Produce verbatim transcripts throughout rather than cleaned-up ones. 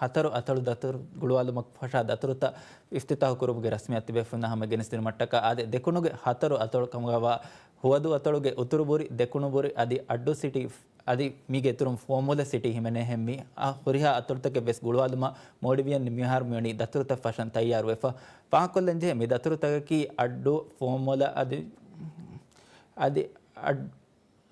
ހަތަރު އަތޮޅު ދަތުރު ގުޅުވާލުމަށް ފަށާ ދަތުރުތައް އިފްތިތާހު ކުރުމުގެ ރަސްމިއްޔާތު ތިބޭފުޅުންނާ ހަމަ ގެނެސްދިނުމަށްޓަކާ އާދެ، ދެކުނުގެ ހަތަރު އަތޮޅު ކަމުގަވާ ހުވަދު އަތޮޅުގެ އުތުރުބުރި، ދެކުނުބުރި އަދި އައްޑޫ ސިޓީ، އަދި މީގެ އިތުރުން ފުވައްމުލަ ސިޓީ ހިމެނޭހެން މި އާ ހުރިހާ އަތޮޅުތަކެއް ވެސް ގުޅުވާލުމަށް މޯލްޑިވިއަން މިހާރު މިވަނީ ދަތުރުތައް ފަށަން ތައްޔާރުވެފަ. ފާހަގަކޮށްލަންޖެހޭ، މި ދަތުރުތަކަކީ އައްޑޫ ފުވައްމުލަ އަދި، އަދި އައް-،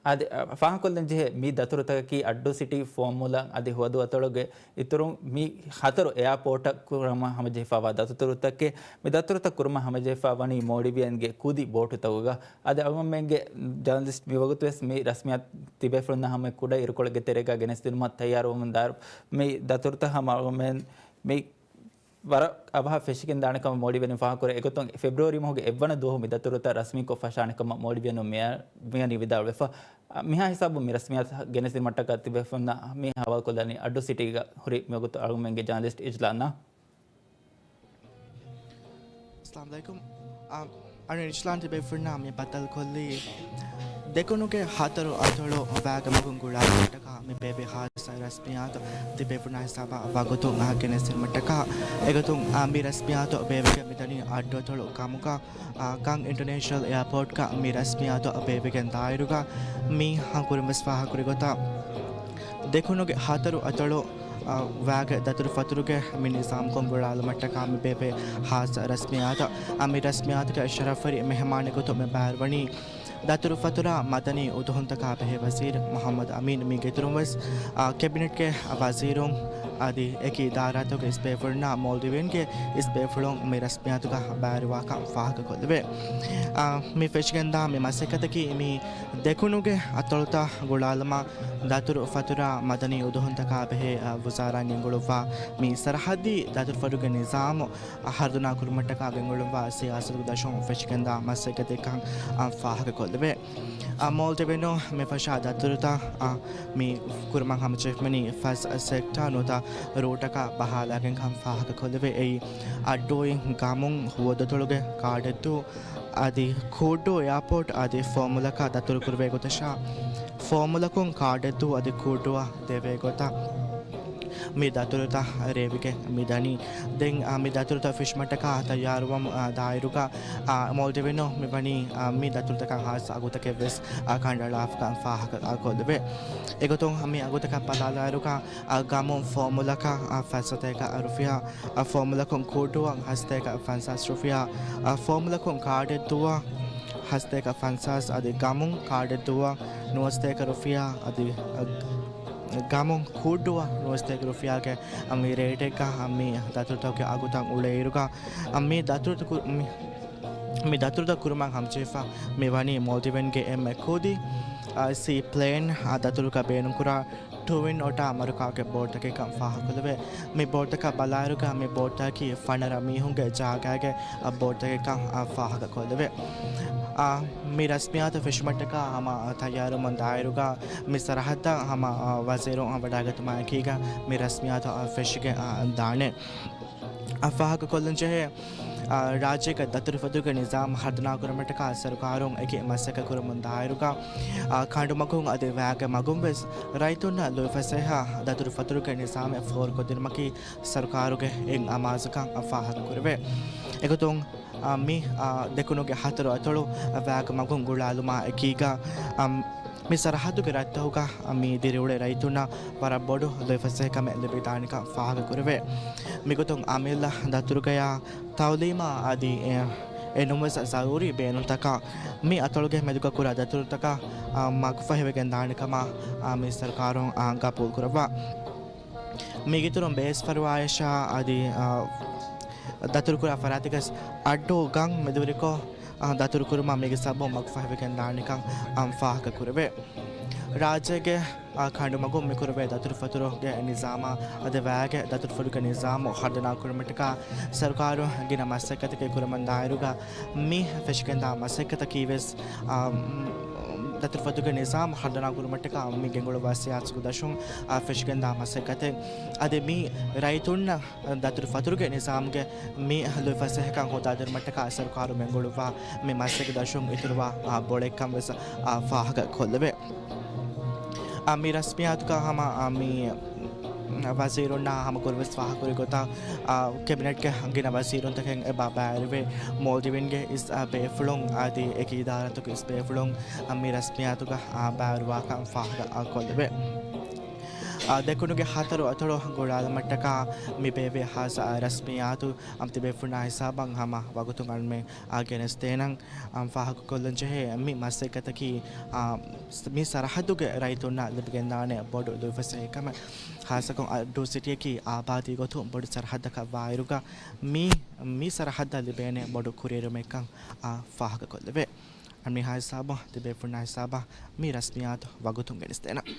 އަދި، އަ، ފާހަގަކޮށްލަންޖެހޭ، މި ދަތުރުތަކަކީ އައްޑޫ ސިޓީ ފުވައްމުލަ އަދި ހުވަދު އަތޮޅުގެ އިތުރުން މި ހަތަރު އެއާޕޯޓަށް ކުރަމަށް ހަމަޖެހިފައިވާ ދަތުރުތަކެއް. މި ދަތުރުތައް ކުރުމަށް ހަމަޖެހިފައި ވަނީ މޯލްޑިވިއަންގެ ކުދި ބޯޓުތަކުގަ. އަދި އަޅުގަނޑުމެންގެ ޖާނަލިސްޓް މިވަގުތުވެސް މި ރަސްމިއްޔާތު ތިބޭފުޅުންނާ ހަމަ ކުޑަ އިރުކޮޅެއްގެ ތެރޭގަ ގެނެސްދިނުމަށް ތައްޔާރުވަމުން ދާއިރު މި ދަތުރުތައް ހަމަ އަޅުގަނޑުމެން މި ވަރަށް އަވަހަށް ފެށިގެން ދާނެ ކަމަށް މޯލްޑިވިއަން ފާހަގަކުރޭ. އެގޮތުން ފެބްރުއަރީ މަހުގެ އެއްވަނަ ދުވަހު މި ދަތުރުތައް ރަސްމީކޮށް ފަށާނެ ކަމަށް މޯލްޑިވިއަނުން މިއަ-، މިވަނީ ވިދާޅުވެފަ. މިހާ ހިސާބުން މި ރަސްމިއްޔާތު ގެނެސްދިނުމަށްޓަކާ ތިބޭފުޅުންނަށް މި ހަވާލުކޮށްލަނީ އައްޑޫ ސިޓީގަ ހުރި މިވަގުތު އަޅުގަނޑުމެންގެ ޖާނަލިސްޓް އިޖްލާން. އައްސަލާމު ޢަލައިކުމް. އާ، އަން އިޖްލާން ތިބޭފުޅުންނާ މި ބައްދަލުކޮށްލީ ދެކުނުގެ ހަތަރު އަތޮޅު ވައިގެ މަގުން ގުޅާލުމަށްޓަކާ މި ބޭއްވި ހާއްސަ ރަސްމިއްޔާތު ތިބޭފުޅުންނާ ހިސާބަށް ވަގުތު ގެނެސްދިނުމަށްޓަކާ. އެގޮތުން އާ، މި ރަސްމިއްޔާތު ބޭއްވިގެން މިދަނީ އައްޑު އަތޮޅު ގަމުގަ، އާ، ކަން އިންޓަރނޭޝަނަލް އެއާޕޯޓްގަ މި ރަސްމިއްޔާތު ބޭއްވިގެން ދާއިރުގަ މި ހަނގުރުން ވެސް ފާހަގަކުރި ގޮތަށް ދެކުނުގެ ހަތަރު އަތޮޅު، އާ، ވައިގެ ދަތުރުފަތުރުގެ މި ނިޒާމްކޮށް ގުޅާލުމަށްޓަކާ މި ބޭއްވި ހާއްސަ ރަސްމިއްޔާތަށް އަ، މި ރަސްމިއްޔާތުގެ ޝަރަފްވެރި މެހެމާނެއް ގޮތުން މި ބައިވެރިވަނީ ދަތުރުފަތުރާ މަދަނީ އުދުހުންތަކާ ބެހޭ ވަޒީރު މުޙައްމަދު އަމީން. މީގެ އިތުރުން ވެސް، އާ، ކެބިނެޓްގެ ވަޒީރުން އަދި އެކި އިދާރާތަކުގެ އިސް ބޭފުޅުންނާ މޯލްޑިވިއަންގެ އިސް ބޭފުޅުން މި ރަސްމިއްޔާތުގަ ބައިވެރިވާކަން ފާހަގަކޮށްލެވޭ. އާ، މި ފެށިގެންދާ މި މަސައްކަތަކީ މި ދެކުނުގެ އަތޮޅުތައް ގުޅާލުމަށް ދަތުރު ފަތުރާ މަދަނީ އުދުހުންތަކާ ބެހޭ، އަ، ވުޒާރާއިން ގެންގުޅުއްވާ މި ސަރަހައްދީ ދަތުރުފަތުރުގެ ނިޒާމު، އަ، ހަރުދަނާ ކުރުމަށްޓަކާ ގެންގުޅުއްވާ ސިޔާސަތުގެ ދަށުން ފެށިގެންދާ މަސައްކަތެއްކަން، އަ، ފާހަގަކޮށްލެވޭ. އަ، މޯލްޑިވިއަނުން މި ފަށާ ދަތުރުތައް، އަ، މި ކުރުމަށް ހަމަޖެހިފައިވަނީ ފަސް ސެކްޓާ ނުވަތަ ރޫޓަކާ ބަހާލާގެންކަން ފާހަގަކޮށްލެވޭ. އެއީ އައްޑޫއިން ގަމުން ހުވަދުއަތޮޅުގެ ކާޑެއްދޫ އަދި ކޫއްޑޫ އެއާޕޯޓް އަދި ފުވައްމުލަކަށް ދަތުރުކުރެވޭ ގޮތަށާ، ފުވައްމުލަކުން ކާޑެއްދޫ އަދި ކޫއްޑޫއަށް ދެވޭ ގޮތަށް މި ދަތުރުތައް ރޭވިގެން މިދަނީ. ދެން، އާ، މި ދަތުރުތައް ފެށުމަށްޓަކާ ތައްޔާރުވަމުން، އާ، ދާއިރުގަ، އާ، މޯލްޑިވިއަނުން މިވަނީ، އާ، މި ދަތުރުތަކަށް ހާއްސަ އަގުތަކެއް ވެސް، އާ، ކަނޑައަޅާފަކަން ފާހަގަކޮށްލެވޭ. އެގޮތުން މި އަގުތަކަށް ބަލާލާއިރުގަ، އާ، ގަމުން ފުވައްމުލަކަށް، އާ، ފަސް ސަތޭކަ ރުފިޔާ، އާ، ފުވައްމުލަކުން ކޫއްޑޫއަށް ހަސަތޭކަ ފަންސާސް ރުފިޔާ، އާ، ފުވައްމުލަކުން ކާޑެއްދޫއަށް ހަސަތޭކަ ފަންސާސް އަދި ގަމުން ކާޑެއްދޫއަށް ނުވަސަތޭކަ ރުފިޔާ އަދި، އަ، ގަމުން ކޫއްޑޫއަށް ނުވަސަތޭކަ ރުފިޔާގެ މި ރޭޓެއްގަ މި ދަތުރުތަކުގެ އަގުތައް އުޅޭއިރުގަ، މި ދަތުރުތައް ކު-، މި، މި ދަތުރުތައް ކުރުމަށް ހަމަޖެހިފަ މި ވަނީ މޯލްޑިވިއަންގެ އެންމެ ކުދި، އާ، ސީ ޕްލޭން، އާ، ދަތުރުގަ ބޭނުންކުރާ ޓުވިން އޮޓާ މަރުކާގެ ބޯޓްތަކެއްކަން ފާހަގަކޮށްލެވޭ. މި ބޯޓްތަކަށް ބަލާއިރުގަ މި ބޯޓްތަކަކީ ފަނަރަ މީހުންގެ ޖާގައިގެ، އަ، ބޯޓްތަކެއްކަން، އަ، ފާހަގަކޮށްލެވޭ. އާ، މި ރަސްމިއްޔާތު ފެށުމަށްޓަކާ ހަމަ، އަ، ތައްޔާރުވަމުން ދާއިރުގަ މި ސަރަހައްދަށް ހަމަ، އަ، ވަޒީރުން ވަޑައިގަތުމާ އެކީގަ މި ރަސްމިއްޔާތު، އަ، ފެށިގެން، އަ، ދާނެ. އަ، ފާހަގަކޮށްލަންޖެހޭ، އާ، ރާއްޖޭގެ ދަތުރުފަތުރުގެ ނިޒާމް ހަރުދަނާކުރުމަށްޓަކާ ސަރުކާރުން އެކި މަސައްކަތް ކުރަމުން ދާއިރުގަ، އާ، ކަނޑުމަގުން އަދި ވައިގެ މަގުން ވެސް ރައްޔިތުންނަށް ލުއިފަސޭހަ ދަތުރުފަތުރުގެ ނިޒާމެއް ފޯރުކޮށްދިނުމަކީ ސަރުކާރުގެ އެއް އަމާޒުކަން ފާހަގަކުރެވޭ. އެގޮތުން، އާ، މި، އާ، ދެކުނުގެ ހަތަރު އަތޮޅު ވައިގެ މަގުން ގުޅާލުމާ އެކީގަ، އާ، މި ސަރަހައްދުގެ ރަށްތަކުގަ މި ދިރިއުޅޭ ރައްޔިތުންނަށް ވަރަށް ބޮޑު ލުއިފަސޭހަކަމެއް ލިބިދާނެކަން ފާހަގަކުރެވޭ. މިގޮތުން އަމިއްލަ ދަތުރުގަޔާ ތައުލީމާ އަދި އެ، އެނޫންވެސް ޒަރޫރީ ބޭނުންތަކާ މި އަތޮޅުގެ މެދުގަ ކުރާ ދަތުރުތަކަށް، އާ، މަގުފަހިވެގެން ދާނެކަމަށް، އާ، މި ސަރުކާރުން، އާ، ގަބޫލުކުރައްވާ. މީގެއިތުރުން ބޭސް ފަރުވާއަށާ އަދި، އާ، ދަތުރުކުރާ ފަރާތެއްގަސް އައްޑޫ ގަން މެދުވެރިކޮށް، އާ، ދަތުރުކުރުމަށް މީގެ ސަބަބުން މަގުފަހިވެގެން ދާނެކަން، އާ، ފާހަގަކުރެވޭ. ރާއްޖޭގެ، އާ، ކަނޑުމަގުން މިކުރެވޭ ދަތުރުފަތުރުގެ ނިޒާމާ އަދި ވައިގެ ދަތުރުފަތުރުގެ ނިޒާމު ހަރުދަނާކުރުމަށްޓަކާ ސަރުކާރު ގިނަ މަސައްކަތެއް ކުރަމުން ދާއިރުގަ މި ފެށިގެންދާ މަސައްކަތަކީވެސް، އާ، ދަތުރުފަތުރުގެ ނިޒާމް ހަރުދަނާކުރުމަށްޓަކާ މި ގެންގުޅުއްވާ ސިޔާސަތުގެ ދަށުން، އާ، ފެށިގެންދާ މަސައްކަތެއް. އަދި މި ރައްޔިތުންނަށް ދަތުރުފަތުރުގެ ނިޒާމްގެ މި ލުއިފަސޭހަކަން ހޯދާދިނުމަށްޓަކާ ސަރުކާރު ގެންގުޅުއްވާ މި މަސައްކަތް ދަށުން އިތުރުވާ، އާ، ބޮޅެއްކަން ވެސް، އާ، ފާހަގަ ކޮށްލެވޭ. އާ، މި ރަސްމިއްޔާތުގަ ހަމަ، އާ، މި ވަޒީރުންނާ ހަމަކުރުވެސް ފާހަގަކުރި ގޮތަށް، އާ، ކެބިނެޓްގެ ގިނަ ވަޒީރުންތަކެއް އެބަ ބައިވެރިވެ، މޯލްޑިވިންގެ އިސް، އާ، ބޭފުޅުން އަދި އެކި އިދާރާތަކުގެ އިސް ބޭފުޅުން، އާ، މި ރަސްމިއްޔާތުގަ، އާ، ބައިވެރިވާކަން ފާހަގަ، އާ، ކޮށްލެވޭ. އާ، ދެކުނުގެ ހަތަރު އަތޮޅު ގުޅާލުމަށްޓަކާ މި ބޭއްވި ހާއްސަ، އާ، ރަސްމިއްޔާތު އަމް ތިބޭފުޅުންނާ ހިސާބަށް ހަމަ ވަގުތުން އަންމެ، އާ، ގެނެސްދޭނަން. އާ، ފާހަގަކޮށްލަން ޖެހޭ މި މަސައްކަތަކީ، އާ، މި ސަރަހައްދުގެ ރައްޔިތުންނަށް ލިބިގެންދާނެ ބޮޑު ލުއިފަސޭހަ ކަމެއް. ހާއްސަކޮށް އައްޑޫ ސިޓީއަކީ އާބާދީ ގޮތުން ބޮޑު ސަރަހައްދަކަށް ވާއިރުގަ މި، މި ސަރަހައްދަށް ލިބޭނެ ބޮޑު ކުރިއެރުމެއްކަން، އާ، ފާހަގަކޮށްލެވޭ. އަންމީހާ ހިސާބުން ތިބޭފުޅުންނާ ހިސާބަށް މި ރަސްމިއްޔާތު ވަގުތުން ގެނެސްދޭނަން.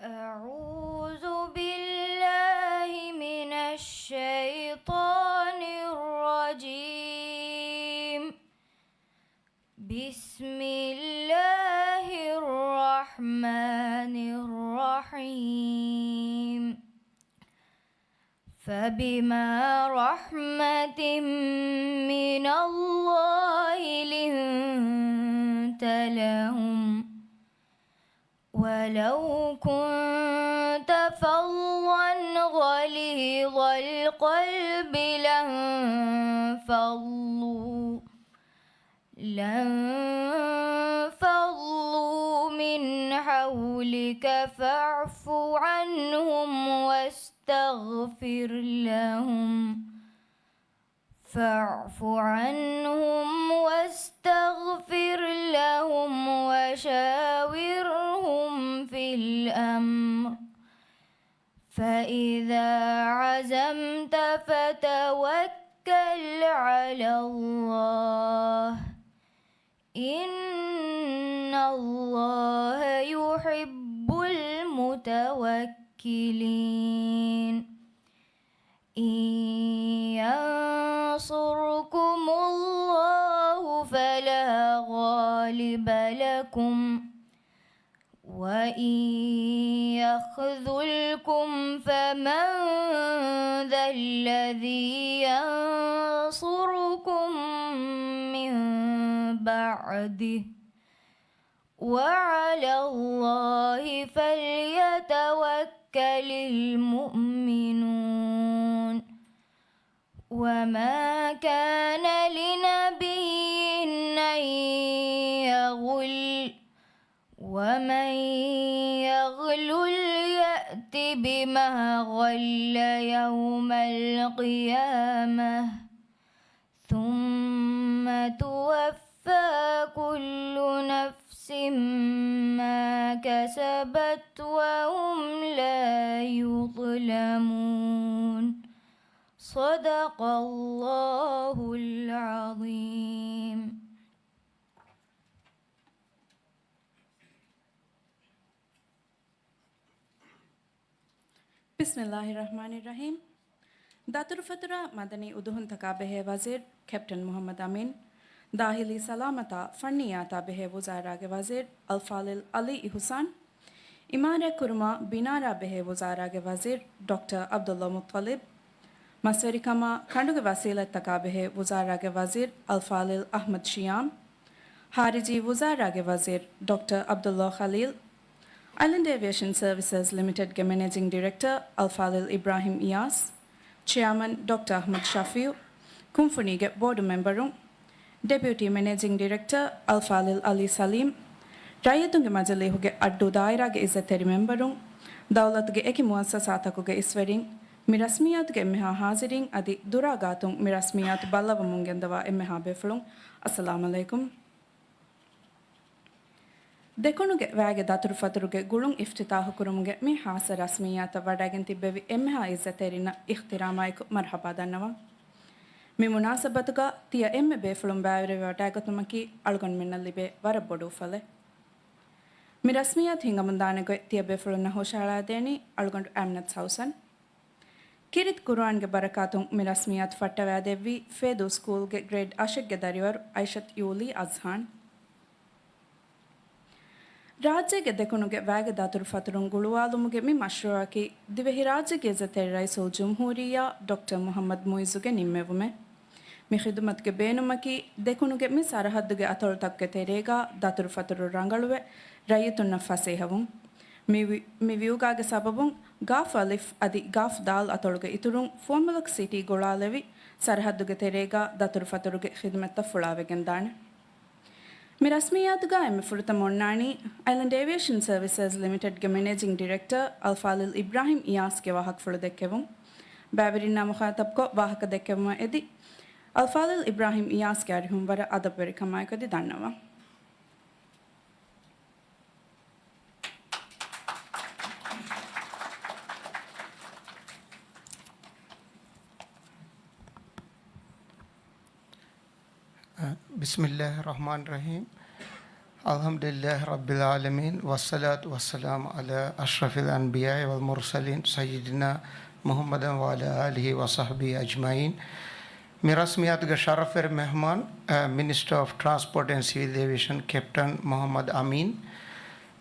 أعوذ بالله من الشيطان الرجيم. بسم الله الرحمن الرحيم. فبما رحمة من الله لنت لهم، ولو كنت فظا غليظ القلب لانفضوا، لانفضوا من حولك فاعف عنهم واستغفر لهم، فاعف عنهم واستغفر لهم وشاورهم في الأمر، فإذا عزمت فتوكل على الله، إن الله يحب المتوكلين. إن ينصركم الله فلا غالب لكم، وإن يخذلكم فمن ذا الذي ينصركم من بعده، وعلى الله فليتوكل المؤمنون. وما كان لنبي أن يغل، ومن يغلل يأت بما غل يوم القيامة، ثم توفى كل نفس ما كسبت وهم لا يظلمون. صدق الله العظيم. ބިސްމިއްލާހި ރަޙްމާނި ރަޙީމް. ދަތުރުފަތުރާ މަދަނީ އުދުހުންތަކާ ބެހޭ ވަޒީރު ކެޕްޓަން މުޙައްމަދު އަމީން، ދާޚިލީ ސަލާމަތާ ފަންނިއްޔާތާ ބެހޭ ވުޒާރާގެ ވަޒީރު އަލްފާޟިލް ޢަލީ އިޙުސާން، ޢިމާރާތްކުރުމާ ބިނާރާ ބެހޭ ވުޒާރާގެ ވަޒީރު ޑޮކްޓަރ ޢަބްދުﷲ މުއްޠަލިބް، މަސްވެރިކަމާ ކަނޑުގެ ވަސީލަތްތަކާ ބެހޭ ވުޒާރާގެ ވަޒީރު އަލްފާޟިލް އަޙްމަދު ޝިޔާމް، ޚާރިޖީ ވުޒާރާގެ ވަޒީރު ޑޮކްޓަރ ޢަބްދުﷲ ޚަލީލް، އައިލެންޑް އޭވިއޭޝަން ސަރވިސަސް ލިމިޓެޑްގެ މެނޭޖިން ޑިރެކްޓަރ އަލްފާޟިލް އިބްރާހިމް އިޔާސް، ޗެއާމަން ޑޮކްޓަރ އަޙްމަދު ޝަފީޢު، ކުންފުނީގެ ބޯޑު މެމްބަރުން، ޑެޕިއުޓީ މެނޭޖިން ޑިރެކްޓަރ އަލްފާޟިލް ޢަލީ ސަލީމް، ރައްޔިތުންގެ މަޖިލީހުގެ އައްޑޫ ދާއިރާގެ އިއްޒަތްތެރި މެމްބަރުން، ދައުލަތުގެ އެކި މުއައްސަސާތަކުގެ އިސްވެރިން، މި ރަސްމިއްޔާތުގެ އެންމެހާ ޙާޟިރީން އަދި ދުރާ ގާތުން މި ރަސްމިއްޔާތު ބައްލަވަމުން ގެންދަވާ އެންމެހާ ބޭފުޅުން، އައްސަލާމް ޢަލައިކުމް. ދެކުނުގެ ވައިގެ ދަތުރުފަތުރުގެ ގުޅުން އިފްތިތާޙުކުރުމުގެ މި ޚާއްޞަ ރަސްމިއްޔާތަށް ވަޑައިގެން ތިއްބެވި އެންމެހާ އިއްޒަތްތެރިންނަށް އިޙްތިރާމާއެކު މަރުޙަބާ ދަންނަވަން. މި މުނާސަބަތުގަ ތިޔަ އެންމެ ބޭފުޅުން ބައިވެރިވެ ވަޑައިގަތުމަކީ އަޅުގަނޑުމެންނަށް ލިބޭ ވަރަށް ބޮޑު އުފަލެއް. މި ރަސްމިއްޔާތު ހިނގަމުންދާނެ ގޮތް ތިޔަ ބޭފުޅުންނަށް ހުށަހަޅާދޭނީ އަޅުގަނޑު އަމްނަތު ސައުސަން. ކީރިތި ޤުރުއާންގެ ބަރަކާތުން މި ރަސްމިއްޔާތު ފައްޓަވައިދެއްވީ ފޭދޫ ސްކޫލްގެ ގްރޭޑް އަށެއްގެ ދަރިވަރު އައިޝަތު ޔޫލީ އަޒްހާން. ރާއްޖޭގެ ދެކުނުގެ ވައިގެ ދަތުރުފަތުރުން ގުޅުވާލުމުގެ މި މަޝްރޫޢަކީ ދިވެހިރާއްޖޭގެ އިއްޒަތްތެރި ރައީސުލްޖުމްހޫރިއްޔާ ޑޮކްޓަރ މުޙައްމަދު މުޢިއްޒުގެ ނިންމެވުމެއް. މި ޚިދުމަތުގެ ބޭނުމަކީ ދެކުނުގެ މި ސަރަޙައްދުގެ އަތޮޅުތަކުގެ ތެރޭގަ ދަތުރުފަތުރު ރަނގަޅުވެ ރައްޔިތުންނަށް ފަސޭހަވުން. މި ވި-، މި ވިއުގާގެ ސަބަބުން ގާފް އަލިފް އަދި ގާފް ދާލް އަތޮޅުގެ އިތުރުން ފުވައްމުލަކު ސިޓީ ގުޅާލެވި ސަރަޙައްދުގެ ތެރޭގަ ދަތުރުފަތުރުގެ ޚިދުމަތްތައް ފުޅާވެގެންދާނެ. މި ރަސްމިއްޔާތުގަ އެންމެ ފުރަތަމަ އޮންނާނީ އައިލެންޑް އޭވިއޭޝަން ސަރވިސަސް ލިމިޓެޑްގެ މެނޭޖިން ޑިރެކްޓަރ އަލްފާޟިލް އިބްރާހިމް އިޔާސްގެ ވާހަކަފުޅު ދެއްކެވުން. ބައިވެރިންނާ މުޚާތަބްކޮށް ވާހަކަ ދެއްކެވުމަށް އެދި، އަލްފާޟިލް އިބްރާހިމް އިޔާސްގެ އަރިހުން ވަރަށް އަދަބުވެރިކަމާއެކު އެދި ދަންނަވަން. بسم الله الرحمن الرحيم. الحمد لله رب العالمين، والصلاة والسلام على أشرف الأنبياء والمرسلين، سيدنا محمد وعلى آله وصحبه أجمعين. މި ރަސްމިއްޔާތުގެ ޝަރަފްވެރި މެހްމާން، އަ، މިނިސްޓަރ އޮފް ޓްރާންސްޕޯޓް އެންޑް ސިވިލް އޭވިއޭޝަން ކެޕްޓަން މުޙައްމަދު އަމީން،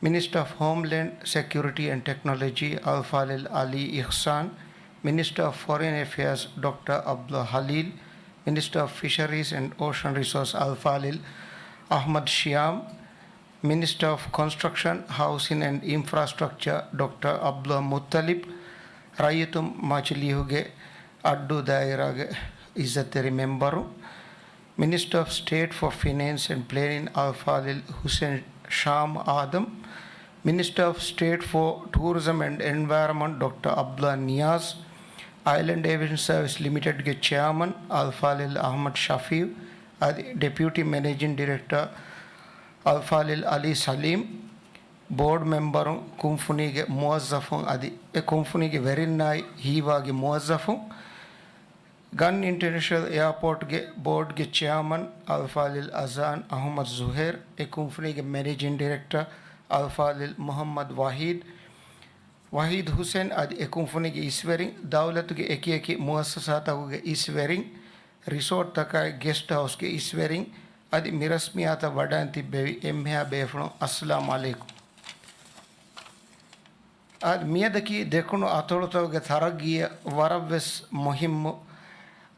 މިނިސްޓަރ އޮފް ހޯމްލޭންޑް ސެކިއުރިޓީ އެންޑް ޓެކްނޮލޮޖީ އަލްފާޟިލް އަލީ އިޙްސާން، މިނިސްޓަރ އޮފް ފޮރިން އެފެއާޒް ޑޮކްޓަރ ޢަބްދުﷲ ޚަލީލް، މިނިސްޓަރ އޮފް ފިޝަރީޒް އެންޑް އޯޝަން ރިސޯސް އަލްފާޟިލް އަޙްމަދު ޝިޔާމް، މިނިސްޓަރ އޮފް ކޮންސްޓްރަކްޝަން، ހައުސިން އެންޑް އިންފްރާސްޓްރަކްޗަރ ޑޮކްޓަރ ޢަބްދުﷲ މުއްޠަލިބް، ރައްޔިތުން މަޖިލީހުގެ އައްޑޫ ދާއިރާގެ އިއްޒަތްތެރި މެމްބަރު، މިނިސްޓަރ އޮފް ސްޓޭޓް ފޯ ފިނޭންސް އެންޑް ޕްލޭނިން އަލްފާޟިލް ޙުސެން ޝާމް އާދަމް، މިނިސްޓަރ އޮފް ސްޓޭޓް ފޯ ޓޫރިޒަމް އެންޑް އެންވަޔަރަމަންޓް ޑޮކްޓަރ ޢަބްދުﷲ ނިޔާޒް، އައިލެންޑް އޭވިއޭޝަން ސަރވިސް ލިމިޓެޑްގެ ޗެއާމަން އަލްފާޟިލް އަޙްމަދު ޝަފީޢު އަދި ޑެޕިއުޓީ މެނޭޖިން ޑިރެކްޓަރ އަލްފާޟިލް ޢަލީ ސަލީމް، ބޯޑް މެމްބަރުން، ކުންފުނީގެ މުވައްޒަފުން އަދި އެ ކުންފުނީގެ ވެރިންނާއި ހީވާގި މުވައްޒަފުން، ގަން އިންޓަރނޭޝަނަލް އެއާޕޯޓްގެ ބޯޑްގެ ޗެއާމަން އަލްފާޟިލް އަޒާން އަޙްމަދު ޒުހޭރް، އެ ކުންފުނީގެ މެނޭޖިން ޑިރެކްޓަރ އަލްފާޟިލް މުޙައްމަދު ވަޙީދު، ވަޙީދު ޙުސެން އަދި އެ ކުންފުނީގެ އިސްވެރިން، ދައުލަތުގެ އެކިއެކި މުއައްސަސާތަކުގެ އިސްވެރިން، ރިސޯޓްތަކާއި ގެސްޓް ހައުސްގެ އިސްވެރިން އަދި މި ރަސްމިއްޔާތަށް ވަޑައިން ތިއްބެވި އެންމެހާ ބޭފުޅުން، އައްސަލާމް ޢަލައިކުމް. އާދެ، މިއަދަކީ ދެކުނު އަތޮޅުތަކުގެ ތަރައްގީއަށް ވަރަށްވެސް މުހިއްމު،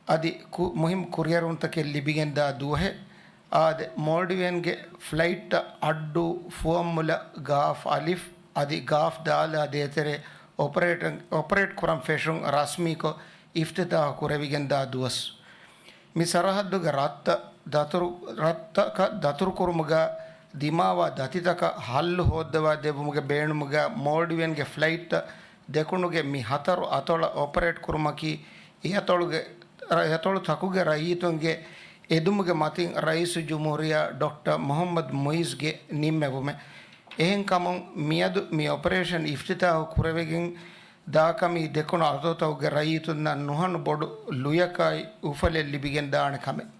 އަދި ކު-، މުހިއްމު ކުރިއެރުންތަކެއް ލިބިގެންދާ ދުވަހެއް. އާދެ، މޯލްޑިވިއަންގެ ފްލައިޓްތައް އައްޑޫ ފުވައްމުލައް ގާފް އަލިފް އަދި ގާފް ދާލާ ދޭތެރޭ އޮޕަރޭޓް، އޮޕަރޭޓް ކުރަން ފެށުން ރަސްމީކޮށް އިފްތިތާޙު ކުރެވިގެންދާ ދުވަސް. މި ސަރަޙައްދުގެ ރަށްތައް ދަތުރު، ރަށްތަކަށް ދަތުރުކުރުމުގަ ދިމާވާ ދަތިތަކަށް ހައްލު ހޯއްދަވާ ދެއްވުމުގެ ބޭނުމުގަ މޯލްޑިވިއަންގެ ފްލައިޓްތައް ދެކުނުގެ މި ހަތަރު އަތޮޅަށް އޮޕަރޭޓް ކުރުމަކީ، އެ އަތޮޅުގެ، އެ އަތޮޅުތަކުގެ ރައްޔިތުންގެ އެދުމުގެ މަތިން ރައީސުލްޖުމްހޫރިއްޔާ ޑޮކްޓަރ މުޙައްމަދު މުޢިއްޒުގެ ނިންމެވުމެއް. އެހެންކަމުން މިއަދު މި އޮޕަރޭޝަން އިފްތިތާޙު ކުރެވިގެން ދާކަމީ ދެކުނު އަތޮޅުތަކުގެ ރައްޔިތުންނަށް ނުހަނު ބޮޑު ލުޔަކާއި އުފަލެއް ލިބިގެންދާނެ ކަމެއް.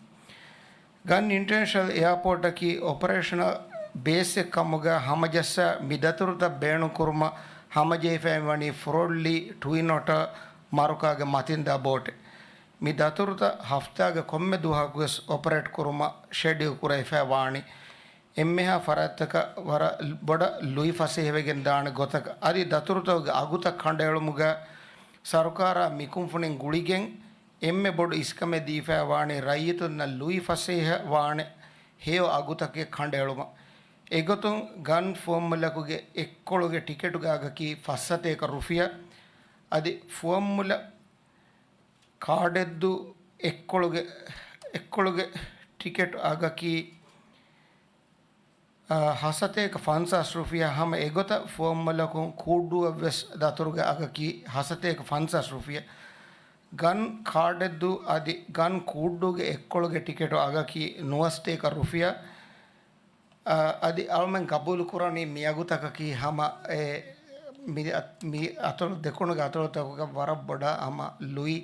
ގަން އިންޓަރނޭޝަނަލް އެއާޕޯޓަކީ އޮޕަރޭޝަނަލް ބޭސްއެއް ކަމުގަ ހަމަޖައްސާ މި ދަތުރުތައް ބޭނުންކުރުމަށް ހަމަޖެހިފައިވަނީ ފުރޮޅްލީ ޓްވިން އޮޓާ މަރުކާގެ މަތިންދާ ބޯޓެއް. މި ދަތުރުތައް ހަފްތާގެ ކޮންމެ ދުވަހަކުވެސް އޮޕަރޭޓް ކުރުމަށް ޝެޑިއުލް ކުރެވިފައި ވާނީ. އެންމެހާ ފަރާތްތަކަށް ވަރަށް ބޮޑަށް ލުއިފަސޭހަވެގެން ދާނެ ގޮތަކަށް އަދި ދަތުރުތަކުގެ އަގުތައް ކަނޑައެޅުމުގަ ސަރުކާރާ މިކުންފުނިން ގުޅިގެން އެންމެ ބޮޑު އިސްކަމެއް ދީފައި ވާނީ ރައްޔިތުންނަށް ލުއިފަސޭހަ ވާނެ ހެޔޮ އަގުތަކެއް ކަނޑައެޅުމަށް. އެގޮތުން ގަން ފުވައްމުލަކުގެ އެއްކޮޅުގެ ޓިކެޓުގެ އަގަކީ ފަސް ސަތޭކަ ރުފިޔާ. އަދި ފުވައްމުލަ ކާޑެއްދޫ އެއްކޮޅުގެ، އެއްކޮޅުގެ ޓިކެޓު އަގަކީ، އާ، ހަސަތޭކަ ފަންސާސް ރުފިޔާ. ހަމަ އެގޮތަށް ފުވައްމުލަކުން ކޫއްޑޫއަށްވެސް ދަތުރުގެ އަގަކީ ހަސަތޭކަ ފަންސާސް ރުފިޔާ. ގަން ކާޑެއްދޫ އަދި ގަން ކޫއްޑޫގެ އެއްކޮޅުގެ ޓިކެޓު އަގަކީ ނުވަސަތޭކަ ރުފިޔާ. އަ، އަދި އަޅުމެން ގަބޫލުކުރަނީ މި އަގުތަކަކީ ހަމަ އެ، މި އަ، މި އަތޮޅު، ދެކުނުގެ އަތޮޅުތަކުގަ ވަރަށް ބޮޑަށް ހަމަ ލުއި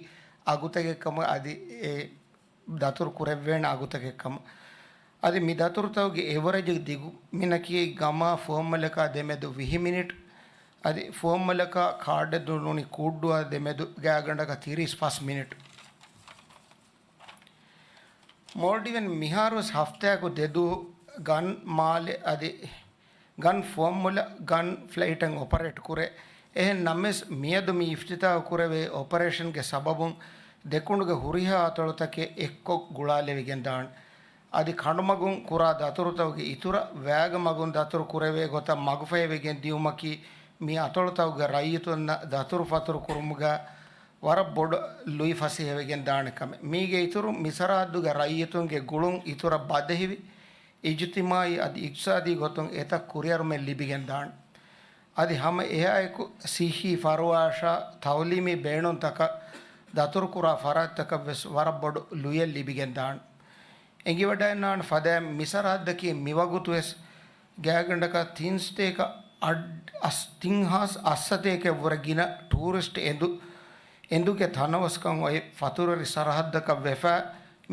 އަގުތަކެއްކަމަށް އަދި އެ ދަތުރު ކުރެއްވޭނެ އަގުތަކެއްކަމަށް. އަދި މި ދަތުރުތަކުގެ އެވަރެޖް ދިގުމިނަކީ ގަމާ ފުވައްމުލަކާ ދެމެދު ވިހި މިނިޓް، އަދި ފުވައްމުލަކާ ކާޑެއްދޫ ނޫނީ ކޫއްޑޫއާ ދެމެދު ގާތްގަނޑަކަށް ތިރީސް ފަސް މިނިޓް. މޯލްޑިވެން މިހާރުވެސް ހަފްތާއަކު ދެދުވަހު ގަން މާލެ އަދި ގަން ފުވައްމުލަ ގަން ފްލައިޓެއް އޮޕަރޭޓް ކުރޭ. އެހެން ނަމަވެސް މިއަދު މި އިފްތިތާހު ކުރެވޭ އޮޕަރޭޝަންގެ ސަބަބުން ދެކުނުގެ ހުރިހާ އަތޮޅުތަކެއް އެއްކޮށް ގުޅާލެވިގެން ދާނެ. އަދި ކަނޑުމަގުން ކުރާ ދަތުރުތަކުގެ އިތުރަށް ވައިގަ މަގުން ދަތުރު ކުރެވޭ ގޮތަށް މަގުފަހިވެގެން ދިޔުމަކީ މި އަތޮޅުތަކުގެ ރައްޔިތުންނަށް ދަތުރުފަތުރު ކުރުމުގަ ވަރަށް ބޮޑު ލުއި ފަސޭހަވެގެން ދާނެ ކަމެއް. މީގެ އިތުރުން މި ސަރަހައްދުގެ ރައްޔިތުންގެ ގުޅުން އިތުރަށް ބަދަހިވި، އިޖުތިމާއީ އަދި އިޤްތިޞާދީ ގޮތުން އެތައް ކުރިއަރުމެއް ލިބިގެން ދާނެ. އަދި ހަމަ އެއާއެކު ސިއްހީ، ފަރުވާއަށާ ތައުލީމީ ބޭނުންތަކަށް ދަތުރުކުރާ ފަރާތްތަކަށް ވެސް ވަރަށް ބޮޑު ލުޔެއް ލިބިގެން ދާނެ. އެނގިވަޑައިގަންނަވާނެ ފަދައިން މި ސަރަހައްދަކީ މިވަގުތުވެސް ގާތްގަނޑަކަށް ތިން ސަތޭކަ އަށް، އަސް، ތިން ހާސް އަށް ސަތޭކައަށްވުރެ ގިނަ ޓޫރިސްޓް އެނދު، އެނދުގެ ތަނަވަސްކަން އޮތް ފަތުރުވެރި ސަރަހައްދަކަށް ވެފަ.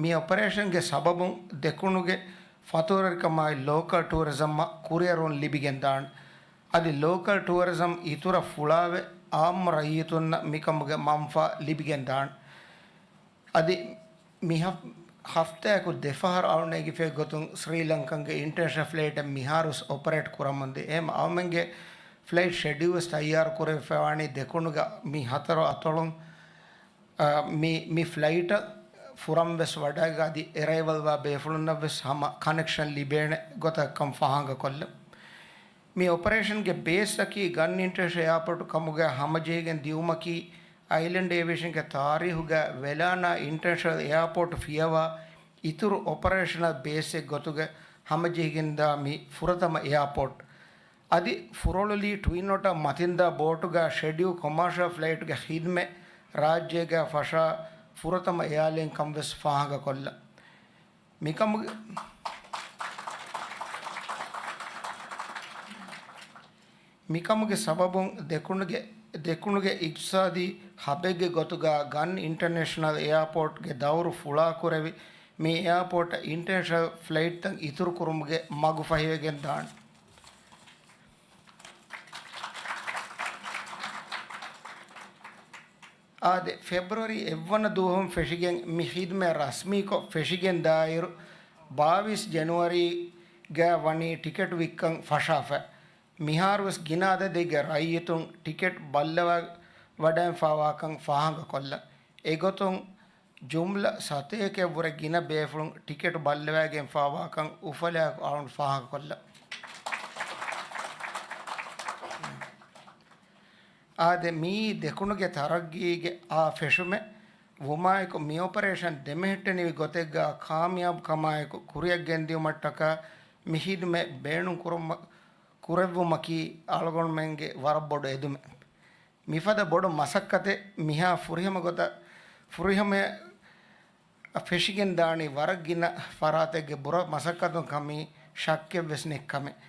މި އޮޕަރޭޝަންގެ ސަބަބުން ދެކުނުގެ ފަތުރުވެރިކަމާއި ލޯކަލް ޓޫރިޒަމަށް ކުރިއަރުން ލިބިގެން ދާނެ. އަދި ލޯކަލް ޓޫރިޒަމް އިތުރަށް ފުޅާވެ، އާއްމު ރައްޔިތުންނަށް މިކަމުގެ މަންފާ ލިބިގެން ދާނެ. އަދި މި ހަފް-، ހަފްތާއަކު ދެފަހަރު އަޅުން ނެގިފައި ގޮތުން ސްރީލަންކަންގެ އިންޓަރނޭޝަނަލް ފްލައިޓެއް މިހާރުވެސް އޮޕަރޭޓް ކުރަމުންދޭ. އެހެން އަޅުމެންގެ ފްލައިޓް ޝެޑިއުލް ވެސް ތައްޔާރު ކުރެވިފައިވާނީ ދެކުނުގެ މި ހަތަރު އަތޮޅުން، އާ، މި، މި ފްލައިޓަށް ފުރަން ވެސް ވަޑައިގަ އަދި އެރައިވަލް ވާ ބޭފުޅުންނަށް ވެސް ހަމަ ކަނެކްޝަން ލިބޭނެ ގޮތަކަށް ކަން ފާހަގަކޮށްލަން. މި އޮޕަރޭޝަންގެ ބޭސްއަކީ ގަން އިންޓަރނޭޝަނަލް އެއާޕޯޓު ކަމުގަ ހަމަޖެހިގެން ދިއުމަކީ އައިލެންޑް އޭވިއޭޝަންގެ ތާރީހުގަ ވެލާނާ އިންޓަރނޭޝަނަލް އެއާޕޯޓު ފިޔަވާ އިތުރު އޮޕަރޭޝަނަލް ބޭސްއެއް ގޮތުގަ ހަމަޖެހިގެންދާ މި ފުރަތަމަ އެއާޕޯޓް. އަދި ފުރޮޅުލީ ޓްވިން އޮޓާ މަތިންދާ ބޯޓުގަ ޝެޑިއުލް ކޮމާޝަލް ފްލައިޓުގެ ޚިދްމަތް ރާއްޖޭގަ ފަށާ ފުރަތަމަ އެއާލައިން ކަން ވެސް ފާހަގަކޮށްލަން. މިކަމުގެ، މިކަމުގެ ސަބަބުން ދެކުނުގެ، ދެކުނުގެ އިޤްތިޞާދީ ހަބެއްގެ ގޮތުގަ ގަން އިންޓަރނޭޝަނަލް އެއާޕޯޓްގެ ދައުރު ފުޅާކުރެވި، މި އެއާޕޯޓަށް އިންޓަރނޭޝަނަލް ފްލައިޓްތައް އިތުރުކުރުމުގެ މަގު ފަހިވެގެން ދާނެ. އާދެ، ފެބްރުއަރީ އެއްވަނަ ދުވަހުން ފެށިގެން މި ޚިދްމަތް ރަސްމީކޮށް ފެށިގެން ދާއިރު، ބާވީސް ޖެނުއަރީގަ ވަނީ ޓިކެޓް ވިއްކަން ފަށާފަ. މިހާރުވެސް ގިނަ އަދަދެއްގެ ރައްޔިތުން ޓިކެޓް ބައްލަވާ ވަޑައިންފާވާކަން ފާހަގަކޮށްލަން. އެގޮތުން ޖުމްލަ ސަތޭކައަށްވުރެ ގިނަ ބޭފުޅުން ޓިކެޓް ބައްލަވައިގެންފާވާކަން އުފަލާއެކު އަޅުން ފާހަގަކޮށްލަން. އާދެ، މިއީ ދެކުނުގެ ތަރައްގީގެ އާ ފެށުމެއް ވުމާއެކު، މި އޮޕަރޭޝަން ދެމެހެއްޓެނިވި ގޮތެއްގަ ކާމިޔާބު ކަމާއެކު ކުރިއަށް ގެންދިއުމަށްޓަކާ މި ޚިދުމަތް ބޭނުން ކުރުމަ-، ކުރެއްވުމަކީ އަޅުގަނޑުމެންގެ ވަރަށް ބޮޑު އެދުމެއް. މިފަދަ ބޮޑު މަސައްކަތެއް މިހާ ފުރިހަމަ ގޮތަށް، ފުރިހަމަ ފެށިގެން ދާނީ ވަރަށް ގިނަ ފަރާތެއްގެ ބުރަ މަސައްކަތުން ކަމީ ޝައްކެއްވެސް ނެތް ކަމެއް.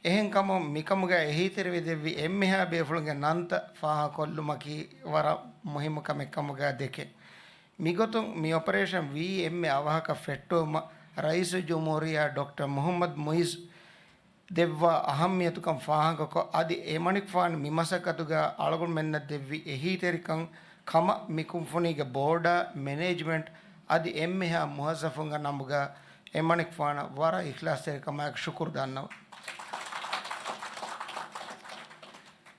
އެހެންކަމުން މިކަމުގަ އެހީތެރިވެދެއްވި އެންމެހާ ބޭފުޅުންގެ ނަންތައް ފާހަގަކޮށްލުމަކީ ވަރަށް މުހިއްމު ކަމެއް ކަމުގަ ދެކެން. މިގޮތުން މި އޮޕަރޭޝަން ވީ އެންމެ އަވަހަކަށް ފެއްޓުވުމަށް ރައީސުލްޖުމްހޫރިއްޔާ ޑޮކްޓަރ މުޙައްމަދު މުޢިއްޒު ދެއްވާ އަހައްމިޔަތުކަން ފާހަގަކޮށް، އަދި އެމަނިކުފާނު މި މަސައްކަތުގަ އަޅުގަނޑުމެންނަށް ދެއްވި އެހީތެރިކަން ކަމަށް މި ކުންފުނީގެ ބޯޑާ، މެނޭޖްމަންޓް އަދި އެންމެހާ މުވައްޒަފުންގެ ނަމުގަ އެމަނިކުފާނަށް ވަރަށް އިޚްލާޞްތެރިކަމާއެކު ޝުކުރު ދަންނަވަން.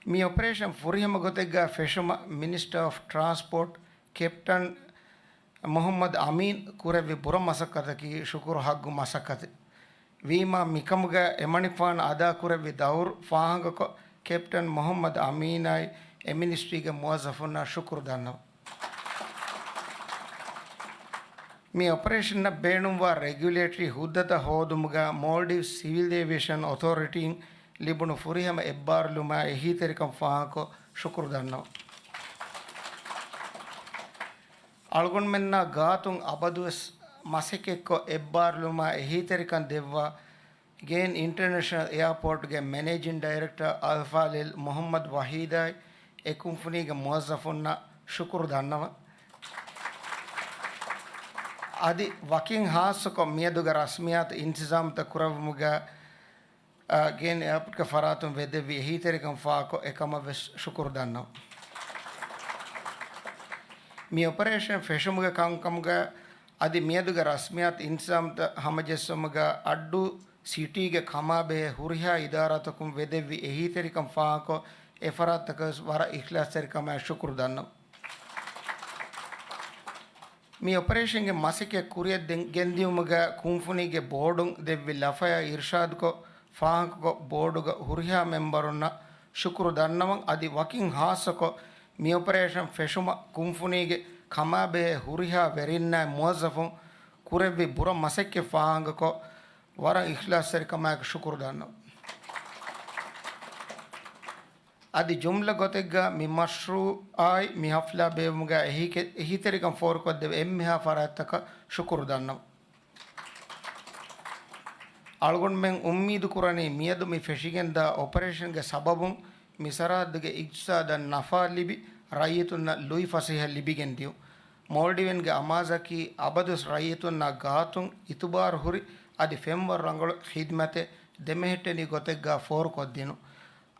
މި އޮޕަރޭޝަން ފުރިހަމަ ގޮތެއްގަ ފެށުމަށް މިނިސްޓަރ އޮފް ޓްރާންސްޕޯޓް ކެޕްޓަން މުޙައްމަދު އަމީން ކުރެއްވި ބުރަ މަސައްކަތަކީ ޝުކުރު ޙައްޤު މަސައްކަތެއް. ވީމާ، މިކަމުގަ އެމަނިކުފާނު އަދާކުރެއްވި ދައުރު ފާހަގަކޮށް، ކެޕްޓަން މުހައްމަދު އަމީނާއި އެ މިނިސްޓްރީގެ މުވައްޒަފުންނަށް ޝުކުރު ދަންނަވަން. މި އޮޕަރޭޝަނަށް ބޭނުންވާ ރެގިއުލޭޓަރީ ހުއްދަތައް ހޯދުމުގަ މޯލްޑިވްސް ސިވިލް އޭވިއޭޝަން އޮތޯރިޓީން ލިބުނު ފުރިހަމަ އެއްބާރުލުމާ އެހީތެރިކަން ފާހަގަކޮށް ޝުކުރު ދަންނަވަން. އަޅުގަނޑުމެންނާ ގާތުން އަބަދުވެސް މަސައްކަތްކޮށް އެއްބާރުލުމާ އެހީތެރިކަން ދެއްވާ ގޭން އިންޓަރނޭޝަނަލް އެއާޕޯޓްގެ މެނޭޖިން ޑައިރެކްޓަރ އަލްފާޟިލް މުހައްމަދު ވަހީދާއި އެ ކުންފުނީގެ މުވައްޒަފުންނަށް ޝުކުރު ދަންނަވަން. އަދި ވަކިން ހާއްސަކޮށް މިއަދުގެ ރަސްމިއްޔާތު އިންތިޒާމްތައް ކުރެއްވުމުގަ، އާ، ގޭން އެއާޕޯޓްގެ ފަރާތުން ވެދެއްވި އެހީތެރިކަން ފާހަގަކޮށް އެކަމަށް ވެސް ޝުކުރު ދަންނަވަން. މި އޮޕަރޭޝަން ފެށުމުގެ ކަންކަމުގަ އަދި މިއަދުގެ ރަސްމިއްޔާތު އިންތިޒާމްތައް ހަމަޖެއްސުމުގަ އައްޑޫ ސިޓީގެ ކަމާބެހޭ ހުރިހާ އިދާރާތަކުން ވެދެއްވި އެހީތެރިކަން ފާހަގަކޮށް، އެފަރާތްތަކަށް ވެސް ވަރަށް އިޚްލާޞްތެރިކަމާއެކު ޝުކުރު ދަންނަވަން. މި އޮޕަރޭޝަންގެ މަސައްކަތް ކުރިއަށް ދެން ގެންދިޔުމުގަ ކުންފުނީގެ ބޯޑުން ދެއްވި ލަފަޔާ އިރުޝާދުކޮށް، ފާހަގަކޮށް، ބޯޑުގެ ހުރިހާ މެމްބަރުންނަށް ޝުކުރު ދަންނަވަން. އަދި ވަކިން ހާއްސަކޮށް، މި އޮޕަރޭޝަން ފެށުމަށް ކުންފުނީގެ ކަމާބެހޭ ހުރިހާ ވެރިންނާއި މުވައްޒަފުން ކުރެއްވި ބުރަ މަސައްކަތް ފާހަގަކޮށް، ވަރަށް އިޚްލާޞްތެރިކަމާއެކު ޝުކުރު ދަންނަވަން. އަދި ޖުމްލަ ގޮތެއްގަ މި މަޝްރޫޢާއި މި ހަފްލާ ބޭއްވުމުގަ އެހީކެ-، އެހީތެރިކަން ފޯރުކޮށްދެއްވި އެންމެހާ ފަރާތްތަކަށް ޝުކުރު ދަންނަވަން. އަޅުގަނޑުމެން އުއްމީދު ކުރަނީ މިއަދު މި ފެށިގެންދާ އޮޕަރޭޝަންގެ ސަބަބުން މި ސަރަހައްދުގެ އިޤްތިޞާދަށް ނަފާ ލިބި، ރައްޔިތުންނަށް ލުއި ފަސޭހަ ލިބިގެން ދިޔުން. މޯލްޑިވިންގެ އަމާޒަކީ އަބަދުވެސް ރައްޔިތުންނާ ގާތުން އިތުބާރު ހުރި އަދި ފެންވަރު ރަނގަޅު ޚިދްމަތެއް ދެމެހެއްޓެނީ ގޮތެއްގާ ފޯރުކޮށްދިނުން.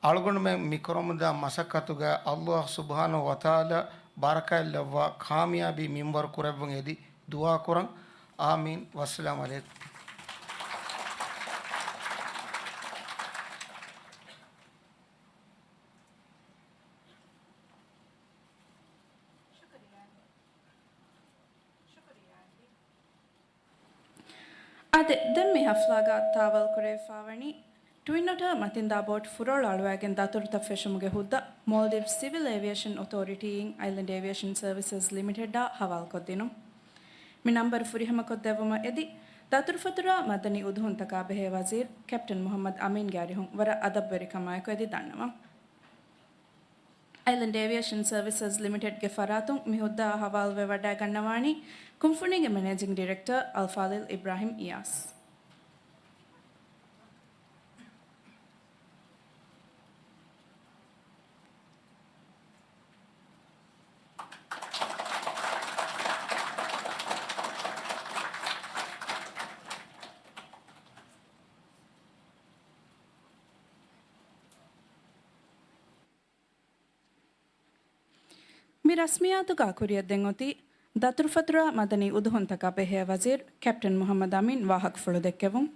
އަޅުގަނޑުމެން މިކުރަމުންދާ މަސައްކަތުގަ ﷲ ސުބްޙާނަހޫ ވަތަޢާލާ ބަރަކާތްލައްވާ ކާމިޔާބީ މިންވަރު ކުރެއްވުން އެދި ދުޢާކުރަން. އާމީން. ވައްސަލާމް ޢަލައިކުމް. އާދެ، ދެން މި ހަފްލާގަ ތާވަލްކުރެވިފާވަނީ ޓްވިން އޮޓާ މަތިންދާ ބޯޓް ފުރޮޅު އަޅުވައިގެން ދަތުރުތައް ފެށުމުގެ ހުއްދަ މޯލްޑިވްސް ސިވިލް އޭވިއޭޝަން އޮތޯރިޓީއިން އައިލެންޑް އޭވިއޭޝަން ސަރވިސަސް ލިމިޓެޑާ ހަވާލުކޮށްދިނުން. މި ނަންބަރު ފުރިހަމަކޮށްދެއްވުމަށް އެދި، ދަތުރުފަތުރާ މަދަނީ އުދުހުންތަކާ ބެހޭ ވަޒީރު ކެޕްޓަން މުހައްމަދު އަމީންގެ އަރިހުން ވަރަށް އަދަބުވެރިކަމާއެކު އެދި ދަންނަވަން. އައިލެންޑް އޭވިއޭޝަން ސަރވިސަސް ލިމިޓެޑްގެ ފަރާތުން މި ހުއްދައާ ހަވާލުވެވަޑައިގަންނަވާނީ ކުންފުނީގެ މެނޭޖިން ޑިރެކްޓަރ އަލްފާޟިލް އިބްރާހިމް އިޔާސް. މި ރަސްމިއްޔާތުގަ ކުރިއަށްދޭން އޮތީ، ދަތުރުފަތުރާ މަދަނީ އުދުހުންތަކާ ބެހޭ ވަޒީރު ކެޕްޓަން މުހައްމަދު އަމީން ވާހަކަފުޅު ދެއްކެވުން.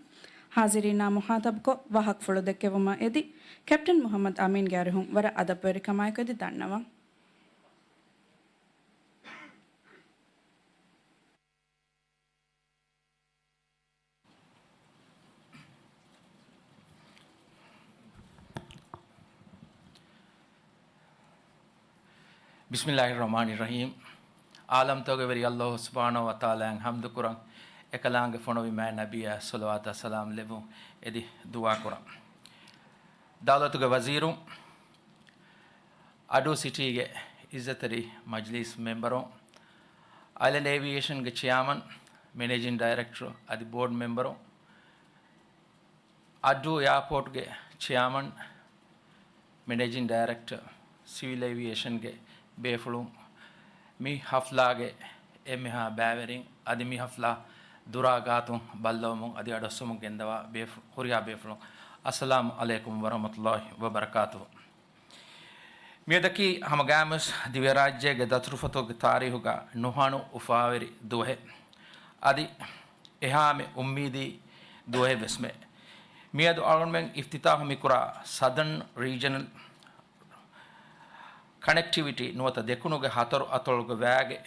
ހާޒިރީންނާ މުޚާޠަބުކޮށް ވާހަކަފުޅު ދެއްކެވުމަށް އެދި، ކެޕްޓަން މުހައްމަދު އަމީންގެ އަރިހުން ވަރަށް އަދަބުވެރިކަމާއެކު އެދި ދަންނަވަން. ބިސްމިއްލާހިއްރަޙްމާނިއްރަޙީމް. ޢާލަމްތަކުގެ ވެރި ﷲ ސުބްޙާނަހޫ ވަތަޢާލާއަށް ޙަމްދުކުރަން، އެކަލާނގެ ފޮނުވި މާތް ނަބިއްޔާ ޞަލަވާތާ ސަލާމް ލެއްވުން އެދި ދުޢާކުރަން. ދައުލަތުގެ ވަޒީރުން، އައްޑޫ ސިޓީގެ އިއްޒަތްތެރި މަޖްލީސް މެމްބަރުން، އައިލެންޑް އޭވިއޭޝަންގެ ޗެއާމަން، މެނޭޖިން ޑައިރެކްޓަރު އަދި ބޯޑް މެމްބަރުން، އައްޑޫ އެއާޕޯޓްގެ ޗެއާމަން، މެނޭޖިން ޑައިރެކްޓަރ، ސިވިލް އޭވިއޭޝަންގެ ބޭފުޅުން، މި ހަފްލާގެ އެންމެހާ ބައިވެރިން އަދި މި ހަފްލާ ދުރާ ގާތުން ބައްލަވަމުން އަދި އަޑުއައްސަމުން ގެންދަވާ ބޭފު-، ހުރިހާ ބޭފުޅުން، އައްސަލާމު ޢަލައިކުމް ވަރަޙްމަތުﷲި ވަބަރަކާތުހު. މިއަދަކީ ހަމަގައިމުވެސް ދިވެހިރާއްޖޭގެ ދަތުރުފަތުގެ ތާރީހުގަ ނުހަނު އުފާވެރި ދުވަހެއް. އަދި އެހާމެ އުއްމީދީ ދުވަހެއް ވެސްމެ. މިއަދު އަޅުގަނޑުމެން އިފްތިތާޙު މިކުރާ ސަދަން ރީޖަނަލް ކަނެކްޓިވިޓީ ނުވަތަ ދެކުނުގެ ހަތަރު އަތޮޅުގެ ވައިގެ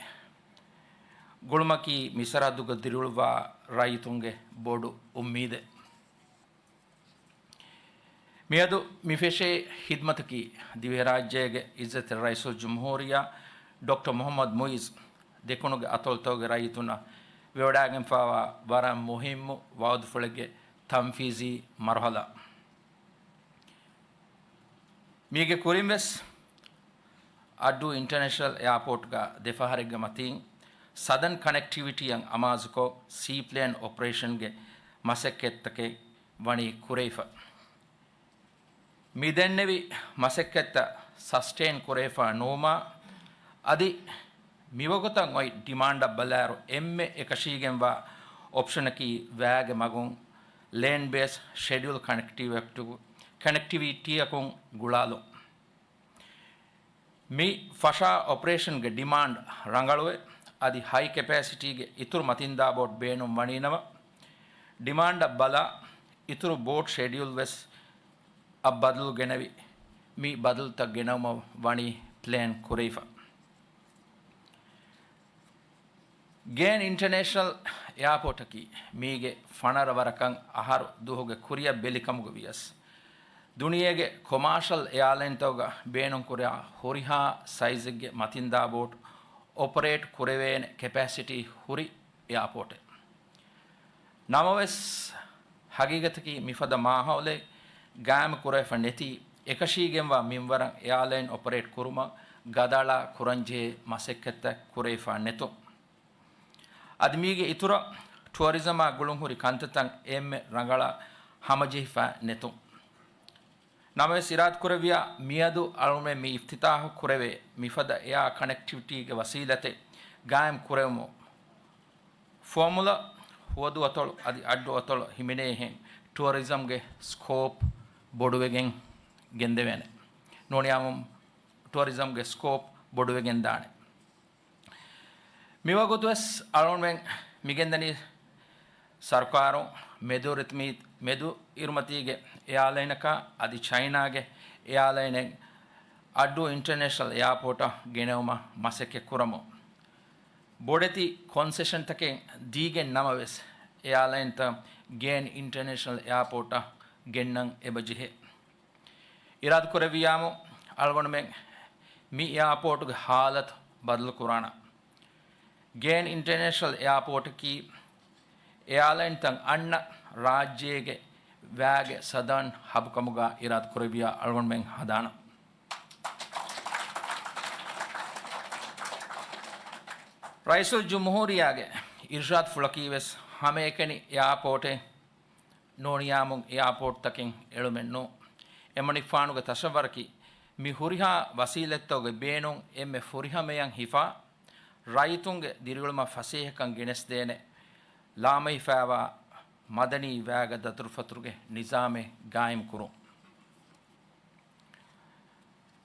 ގުޅުމަކީ މި ސަރަހައްދުގަ ދިރިއުޅުއްވާ ރައްޔިތުންގެ ބޮޑު އުއްމީދެއް. މިއަދު މި ފެށޭ ހިދްމަތަކީ، ދިވެހިރާއްޖޭގެ އިއްޒަތްތެރި ރައީސުލްޖުމްހޫރިއްޔާ ޑޮކްޓަރ މުޙައްމަދު މުޢިއްޒު ދެކުނުގެ އަތޮޅުތަކުގެ ރައްޔިތުންނަށް ވެވަޑައިގެންފާވާ ވަރަށް މުހިއްމު ވަޢުދުފުޅެއްގެ ތަންފީޒީ މަރުޙަލާ. މީގެ ކުރިން ވެސް އައްޑޫ އިންޓަރނޭޝަނަލް އެއާޕޯޓްގަ ދެފަހަރެއްގެ މަތީން ސަދަން ކަނެކްޓިވިޓީއަށް އަމާޒުކޮށް، ސީޕްލޭން އޮޕަރޭޝަންގެ މަސައްކަތްތަކެއް ވަނީ ކުރެވިފަ. މި ދެންނެވި މަސައްކަތްތައް ސަސްޓެއިން ކުރެވިފަ ނުވުމާ، އަދި މިވަގުތަށް އޮތް ޑިމާންޑަށް ބަލާއިރު، އެންމެ އެކަށީގެންވާ އޮޕްޝަނަކީ ވައިގެ މަގުން ލޭންޑް ބޭސް ޝެޑިއުލް ކަނެކްޓިވިޓީއަކުން ގުޅާލުން. މި ފަށާ އޮޕަރޭޝަންގެ ޑިމާންޑް ރަނގަޅުވެ، އަދި ހައި ކެޕޭސިޓީގެ އިތުރު މަތިންދާ ބޯޓް ބޭނުން ވަނީނަމަ، ޑިމާންޑަށް ބަލާ އިތުރު ބޯޓް ޝެޑިއުލް ވެސް އަށް ބަދަލު ގެނެވި، މި ބަދަލުތައް ގެނައުމަށް ވަނީ ޕްލޭން ކުރެވިފަ. ގޭން އިންޓަރނޭޝަނަލް އެއާޕޯޓަކީ މީގެ ފަނަރަ ވަރަކަށް އަހަރު ދުވަހުގެ ކުރިއަށް ބެލިކަމުގަ ވިޔަސް، ދުނިޔޭގެ ކޮމާޝަލް އެއާލައިންތަކުގަ ބޭނުންކުރާ ހުރިހާ ސައިޒެއްގެ މަތިންދާ ބޯޓު އޮޕަރޭޓް ކުރެވޭނެ ކެޕޭސިޓީ ހުރި އެއާޕޯޓެއް. ނަމަވެސް، ހަގީގަތަކީ މިފަދަ މާހައުލެއް ގާއިމް ކުރެވިފަ ނެތީ، އެކަށީގެންވާ މިންވަރަށް އެއާލައިން އޮޕަރޭޓް ކުރުމަށް ގަދައަޅާ ކުރަންޖެހޭ މަސައްކަތްތައް ކުރެވިފަ ނެތުން. އަދި މީގެ އިތުރަށް ޓުއަރިޒަމާ ގުޅުންހުރި ކަންތައްތައް އެންމެ ރަނގަޅަށް ހަމަޖެހިފަ ނެތުން. ނަމަވެސް އިރާދަކުރެއްވިޔާ މިއަދު އަޅުގަނޑުމެން މި އިފްތިތާޙު ކުރެވޭ މިފަދަ އެއާ ކަނެކްޓިވިޓީގެ ވަސީލަތެއް ގާއިމް ކުރެވުމުން، ފުވައްމުލައް، ހުވަދު އަތޮޅު އަދި އައްޑު އަތޮޅު ހިމެނޭހެން ޓުއަރިޒަމްގެ ސްކޯޕް ބޮޑުވެގެން ގެންދެވޭނެ. ނޫނިޔާމު ޓުއަރިޒަމްގެ ސްކޯޕް ބޮޑުވެގެން ދާނެ. މިވަގުތުވެސް އަޅުގަނޑުމެން މިގެންދަނީ ސަރުކާރުން މެދު ރިތިމީ-، މެދު އިރުމަތީގެ އެއާލައިނަކާ އަދި ޗައިނާގެ އެއާލައިނެއް އައްޑޫ އިންޓަރނޭޝަނަލް އެއާޕޯޓަށް ގެނެވުމަށް މަސައްކަތް ކުރަމުން. ބޮޑެތި ކޮންސެޝަންތަކެއް ދީގެން ނަމަވެސް، އެއާލައިންތައް ގޭން އިންޓަރނޭޝަނަލް އެއާޕޯޓަށް ގެންނަން އެބަޖެހޭ. އިރާދަކުރެއްވިޔާމު، އަޅުގަނޑުމެން މި އެއާޕޯޓުގެ ހާލަތު ބަދަލުކުރާނަން. ގޭން އިންޓަރނޭޝަނަލް އެއާޕޯޓަކީ އެއާލައިންތައް އަންނަ ރާއްޖޭގެ ވައިގެ ސަދަން ހަބުކަމުގަ އިރާދަކުރެއްވިޔާ އަޅުގަނޑުމެން ހަދާނަން. ރައީސުލްޖުމްހޫރިއްޔާގެ އިރުޝާދުފުޅަކީވެސް ހަމައެކަނި އެއާޕޯޓެއް ނޫނިޔާމު އެއާޕޯޓްތަކެއް އެޅުމެއް ނޫން. އެމަނިކުފާނުގެ ތަސައްވަރަކީ، މި ހުރިހާ ވަސީލަތްތަކުގެ ބޭނުން އެންމެ ފުރިހަމަޔަށް ހިފާ، ރައްޔިތުންގެ ދިރިއުޅުމަށް ފަސޭހަކަން ގެނެސްދޭނެ، ލާމެހިފައިވާ މަދަނީ ވައިގެ ދަތުރުފަތުރުގެ ނިޒާމެއް ގާއިމްކުރުން.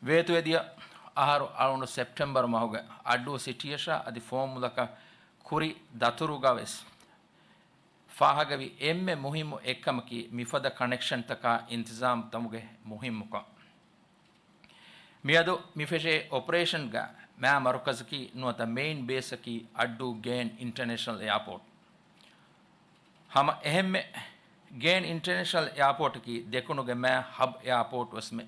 ވޭތުވެދިޔަ އަހަރު އަޅުގަނޑު ސެޕްޓެމްބަރު މަހުގެ އައްޑޫ ސިޓީއަށާ އަދި ފުވައްމުލަކަށް ކުރި ދަތުރުގަވެސް ފާހަގަވި އެންމެ މުހިއްމު އެއްކަމަކީ، މިފަދަ ކަނެކްޝަންތަކާ އިންތިޒާމްތަކުގެ މުހިއްމުކަން. މިއަދު މި ފެށޭ އޮޕަރޭޝަންގަ މާ މަރުކަޒަކީ ނުވަތަ މެއިން ބޭސަކީ އައްޑޫ ގޭން އިންޓަރނޭޝަނަލް އެއާޕޯޓް. ހަމަ އެހެންމެ، ގޭން އިންޓަރނޭޝަނަލް އެއާޕޯޓަކީ ދެކުނުގެ މާ ހަބް އެއާޕޯޓް ވެސްމެ.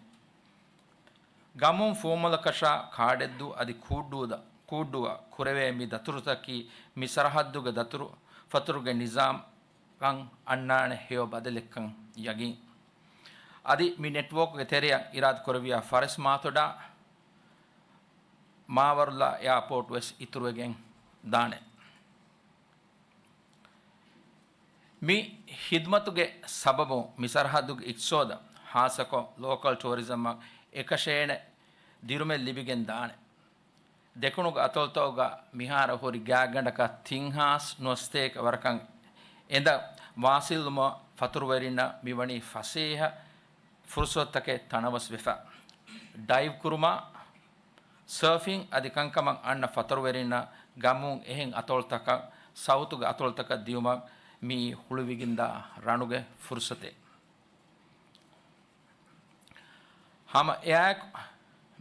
ގަމުން ފުވައްމުލަކަށާ ކާޑެއްދޫ އަދި ކޫއްޑޫދަ-، ކޫއްޑޫއަށް ކުރެވޭ މި ދަތުރުތަކީ މި ސަރަހައްދުގެ ދަތުރު ފަތުރުގެ ނިޒާމް ކަން އަންނާނެ ހެޔޮ ބަދަލެއްކަން ޔަގީން. އަދި މި ނެޓްވޯކްގެ ތެރެއަށް އިރާދަކުރެއްވިޔާ ފަރެސް މާތޮޑާ މާވަރުލާ އެއާޕޯޓް ވެސް އިތުރުވެގެން ދާނެ. މި ހިދުމަތުގެ ސަބަބުން މި ސަރަހައްދުގެ އިޤްތިޞާދަށް، ހާއްސަކޮށް ލޯކަލް ޓޫރިޒަމަށް އެކަށޭނެ ދިރުމެއް ލިބިގެން ދާނެ. ދެކުނުގެ އަތޮޅުތަކުގަ މިހާރު ހުރި ގާތްގަނޑަކަށް ތިން ހާސް ނުވަސަތޭކަ ވަރަކަށް އެނދަށް ވާސިލުމަށް ފަތުރުވެރިންނަށް މިވަނީ ފަސޭހަ ފުރުޞަތުތަކެއް ތަނަވަސްވެފަ. ޑައިވް ކުރުމާ، ސަރފިން އަދި ކަންކަމަށް އަންނަ ފަތުރުވެރިންނަށް ގަމުން އެހެން އަތޮޅުތަކަށް، ސައުތުގެ އަތޮޅުތަކަށް ދިޔުމަށް މިއީ ހުޅުވިގެންދާ ރަނުގެ ފުރުޞަތެއް. ހަމަ އެއާއެކު،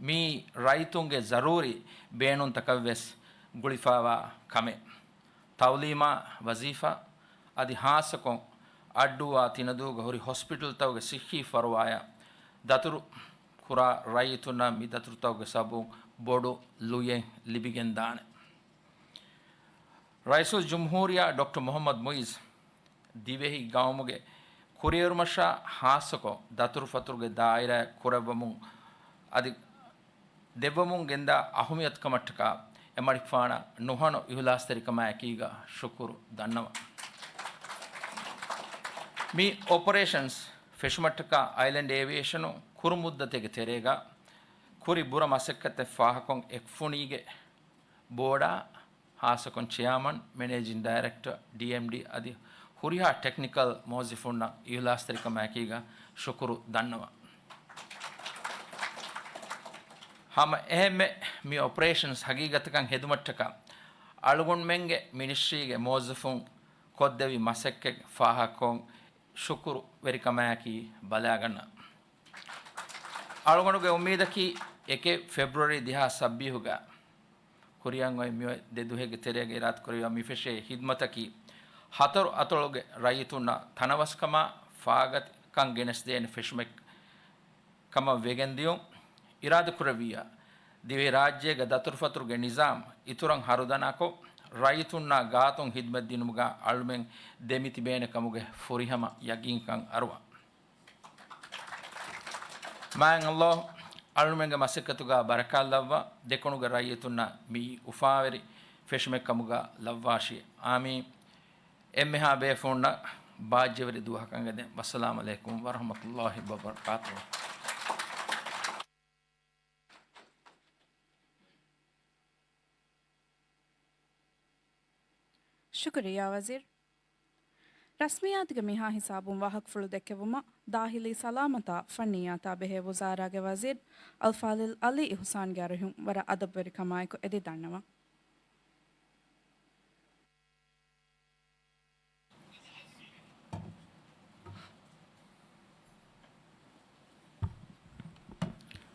މިއީ ރައްޔިތުންގެ ޒަރޫރީ ބޭނުންތަކަށްވެސް ގުޅިފައިވާ ކަމެއް. ތައުލީމާ، ވަޒީފާ އަދި ހާއްސަކޮށް އައްޑޫއާ ތިނަދޫގަ ހުރި ހޮސްޕިޓަލްތަކުގެ ޞިއްޙީ ފަރުވާޔަށް ދަތުރު ކުރާ ރައްޔިތުންނަށް މި ދަތުރުތަކުގެ ސަބަބުން ބޮޑު ލުޔެއް ލިބިގެން ދާނެ. ރައީސުލްޖުމްހޫރިއްޔާ ޑޮކްޓަރ މުޙައްމަދު މުޢިއްޒު ދިވެހި ގައުމުގެ ކުރިއެރުމަށާ ހާއްސަކޮށް ދަތުރުފަތުރުގެ ދާއިރާއަށް ކުރެއްވަމުން އަދި ދެއްވަމުން ގެންދާ އަހުމިއްޔަތުކަމަށްޓަކާ އެމަނިކުފާނަށް ނުހަނު އިހުލާސްތެރިކަމާއެކީގަ ޝުކުރު ދަންނަވަން. މި އޮޕަރޭޝަންސް ފެށުމަށްޓަކާ އައިލެންޑް އޭވިއޭޝަނު ކުރު މުއްދަތެއްގެ ތެރޭގަ ކުރި ބުރަ މަސައްކަތެއް ފާހަކޮށް އެކުފުނީގެ ބޯޑާ ހާއްސަކޮށް ޗެއާމަން، މެނޭޖިން ޑައިރެކްޓަރ، ޑީއެމްޑީ އަދި ހުރިހާ ޓެކްނިކަލް މުވައްޒަފުންނަށް އިހުލާސްތެރިކަމާއެކީގަ ޝުކުރު ދަންނަވަން. ހަމަ އެހެންމެ މި އޮޕަރޭޝަންސް ހަގީގަތަކަށް ހެދުމަށްޓަކާ އަޅުގަނޑުމެންގެ މިނިސްޓްރީގެ މުވައްޒަފުން ކޮށްދެއްވި މަސައްކަތް ފާހަގަކޮށް ޝުކުރުވެރިކަމާއެކީ ބަލާގަންނަ. އަޅުގަނޑުގެ އުއްމީދަކީ އެކެއް ފެބްރުއަރީ ދެހާސް ސައްބީސްގަ ކުރިއަށް އޮތް މިއޮތް ދެ ދުވަހެއްގެ ތެރޭގަ އިރާދަކުރެވި މި ފެށޭ ހިދުމަތަކީ ހަތަރު އަތޮޅުގެ ރައްޔިތުންނަށް ތަނަވަސްކަމާ ފާގަތިކަން ގެނެސްދޭނެ ފެށުމެއް ކަމަށް ވެގެންދިޔުން އިރާދަކުރެއްވިއްޔާ، ދިވެހިރާއްޖޭގަ ދަތުރުފަތުރުގެ ނިޒާމް އިތުރަށް ހަރުދަނާކޮށް، ރައްޔިތުންނާ ގާތުން ހިދުމަތްދިނުމުގަ އަޅުމެން ދެމިތިބޭނެ ކަމުގެ ފުރިހަމަ ޔަގީންކަން އަރުވާ. މާތް ﷲ އަޅުމެންގެ މަސައްކަތުގަ ބަރަކާތް ލައްވާ، ދެކުނުގެ ރައްޔިތުންނަށް މިއީ އުފާވެރި ފެށުމެއް ކަމުގަ ލައްވާށި. އާމީން. އެންމެހާ ބޭފުޅުންނަށް ބާއްޖަވެރި ދުވަހަކަށް އެދެން. ވައްސަލާމް ޢަލައިކުމް ވަރަޙްމަތުﷲ ވަބަރަކާތުހު. ޝުކުރިއްޔާ ވަޒީރު. ރަސްމިއްޔާތުގެ މިހާ ހިސާބުން ވާހަކަފުޅު ދެއްކެވުމަށް ދާޚިލީ ސަލާމަތާ ފަންނިއްޔާތާ ބެހޭ ވުޒާރާގެ ވަޒީރު އަލްފާޟިލް ޢަލީ އިޙުސާންގެ އަރިހުން ވަރަށް އަދަބުވެރިކަމާއެކު އެދި ދަންނަވަން.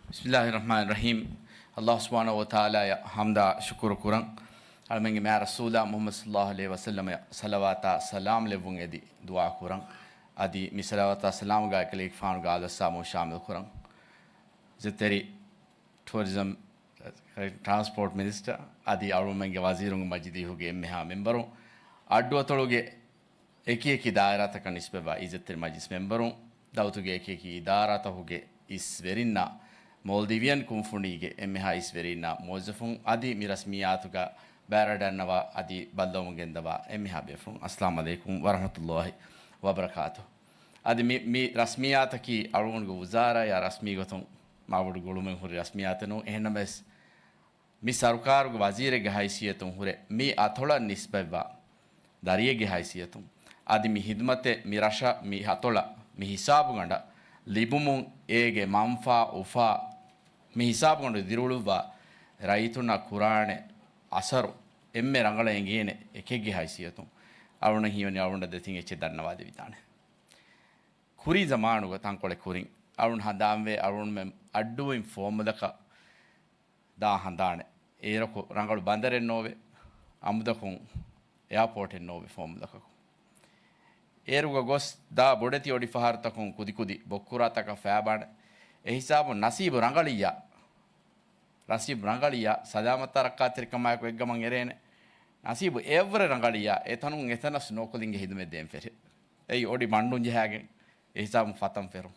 ބިސްމިއްލާހި ރަޙްމާނި ރަޙީމް. ﷲ ސުބްޙާނަހޫ ވަތަޢާލާއަށް ޙަމްދާ ޝުކުރު ކުރަން. އަޅުމެންގެ މާތް ރަސޫލާ މުޙައްމަދު ޞައްލައްލާހު ޢަލައިހި ވަސައްލަމަށް ޞަލަވާތާ ސަލާމް ލެއްވުން އެދި ދުޢާ ކުރަން. އަދި މި ޞަލަވާތާ ސަލާމުގަ އެކަލޭގެފާނުގެ އާލު އަޞްޙާބު ޝާމިލް ކުރަން. އިއްޒަތްތެރި ޓޫރިޒަމް، ޓްރާންސްޕޯޓް މިނިސްޓަރ އަދި އަޅުމެންގެ ވަޒީރުންގެ މަޖިލީހުގެ އެންމެހާ މެމްބަރުން، އައްޑުއަތޮޅުގެ އެކިއެކި ދާއިރާތަކަށް ނިސްބަތްވާ އިއްޒަތްތެރި މަޖިލިސް މެމްބަރުން، ދައުލަތުގެ އެކިއެކި އިދާރާތަކުގެ އިސް ވެރިންނާ، މޯލްޑިވިއަން ކުންފުނީގެ އެންމެހާ އިސް ވެރިންނާ، މުވައްޒަފުން އަދި މި ރަސްމިއްޔާތުގަ ބައިވެރިވެވަޑައިގަންނަވާ އަދި ބައްލަވަމުން ގެންދަވާ އެންމެހާ ބޭފުޅުން، އައްސަލާމު ޢަލައިކުމް ވަރަޙްމަތުﷲ ވަބަރަކާތުހު. އަދި މި، މި ރަސްމިއްޔާތަކީ އަޅުގަނޑުގެ ވުޒާރާއާ ރަސްމީ ގޮތުން މާބޮޑު ގުޅުމެއް ހުރި ރަސްމިއްޔާތެއް ނޫން. އެހެންނަމަވެސް، މި ސަރުކާރުގެ ވަޒީރެއްގެ ހައިސިއްޔަތުން ހުރެ މި އަތޮޅަށް ނިސްބަތްވާ ދަރިއެއްގެ ހައިސިއްޔަތުން އަދި މި ހިދުމަތެއް މި ރަށަށް މި އަތޮޅަށް މި ހިސާބުގަނޑަށް ލިބުމުން އޭގެ މަންފާ އުފާ މި ހިސާބުގަނޑު ދިރިއުޅުއްވާ ރައްޔިތުންނަށް ކުރާނެ އަސަރު އެންމެ ރަނގަޅަށް އެނގޭނެ އެކެއްގެ ހައިސިއްޔަތުން އަޅުގަނޑަށް ހީވަނީ އަޅުގަނޑަށް ދެތިން އެއްޗެއް ދަންނަވާދެވިދާނެ. ކުރީ ޒަމާނުގަ ތަންކޮޅެއް ކުރިން އަޅުގަނޑު ހަނދާންވޭ އަޅުގަނޑުމެން އައްޑޫއިން ފުވައްމުލަކަށް ދާ ހަނދާނެއް. އޭރަކު ރަނގަޅު ބަނދަރެއް ނޯވޭ، އަމުދަކުން އެއާޕޯޓެއް ނޯވޭ ފުވައްމުލަކަކު. އޭރުގަ ގޮސް ދާ ބޮޑެތި އޮޑިފަހަރުތަކުން ކުދިކުދި ބޮއްކުރާތަކަށް ފައިބާނެ. އެހިސާބުން ނަސީބު ރަނގަޅިއްޔާ، ނަސީބު ރަނގަޅިއްޔާ ސަލާމަތާ ރައްކާތެރިކަމާއެކު އެއްގަމަށް އެރޭނެ. ނަސީބު އެއަށްވުރެ ރަނގަޅިއްޔާ އެތަނުން އެތަނަސް ނޯކުލިންގެ ހިދުމަތް ދޭން ފެށޭ. އެއީ އޮޑި ބަންޑުން ޖަހާގެން އެހިސާބުން ފަތަން ފެށުން.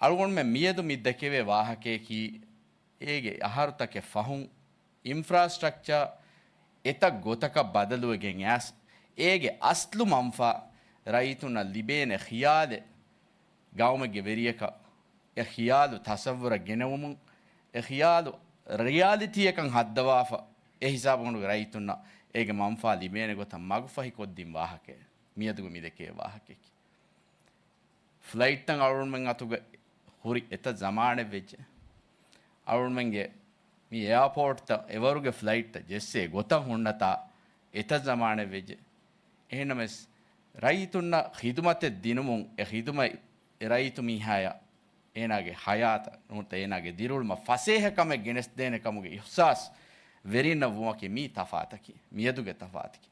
އަޅުގަނޑުމެން މިއަދު މި ދެކެވޭ ވާހަކަޔަކީ އޭގެ އަހަރުތަކެއް ފަހުން އިންފްރާސްޓްރަކްޗާ އެތައް ގޮތަކަށް ބަދަލުވެގެން އައިސް، އޭގެ އަސްލު މަންފާ ރައްޔިތުންނަށް ލިބޭނެ ޚިޔާލެއް ގައުމެއްގެ ވެރިޔަކަށް އެ ޚިޔާލު ތަޞައްވުރަށް ގެނެވުމުން، އެ ޚިޔާލު ރިއާލިޓީއަކަށް ހައްދަވާފަ، އެ ހިސާބުގަނޑުގެ ރައްޔިތުންނަށް އޭގެ މަންފާ ލިބޭނެ ގޮތަށް މަގުފަހިކޮށްދިން ވާހަކައެއް މިއަދުގެ މި ދެކޭ ވާހަކަޔަކީ. ފްލައިޓްތައް އަޅުގަނޑުމެން އަތުގަ ހުރި އެތައް ޒަމާނެއް ވެއްޖެ. އަޅުގަނޑުމެންގެ މި އެއާޕޯޓްތައް އެވަރުގެ ފްލައިޓްތައް ޖެއްސޭ ގޮތަށް ހުންނަތާ އެތައް ޒަމާނެއް ވެއްޖެ. އެހެންނަމަވެސް، ރައްޔިތުންނަށް ޚިދުމަތެއް ދިނުމުން އެ ޚިދުމަތް އެ ރައްޔިތު މީހާޔަށް އޭނާގެ ޙަޔާތަށް ނުވަތަ އޭނާގެ ދިރިއުޅުމަށް ފަސޭހަ ކަމެއް ގެނެސްދޭނެ ކަމުގެ އިޙްސާސް ވެރިންނަށް ވުމަކީ މީ ތަފާތަކީ، މިއަދުގެ ތަފާތަކީ.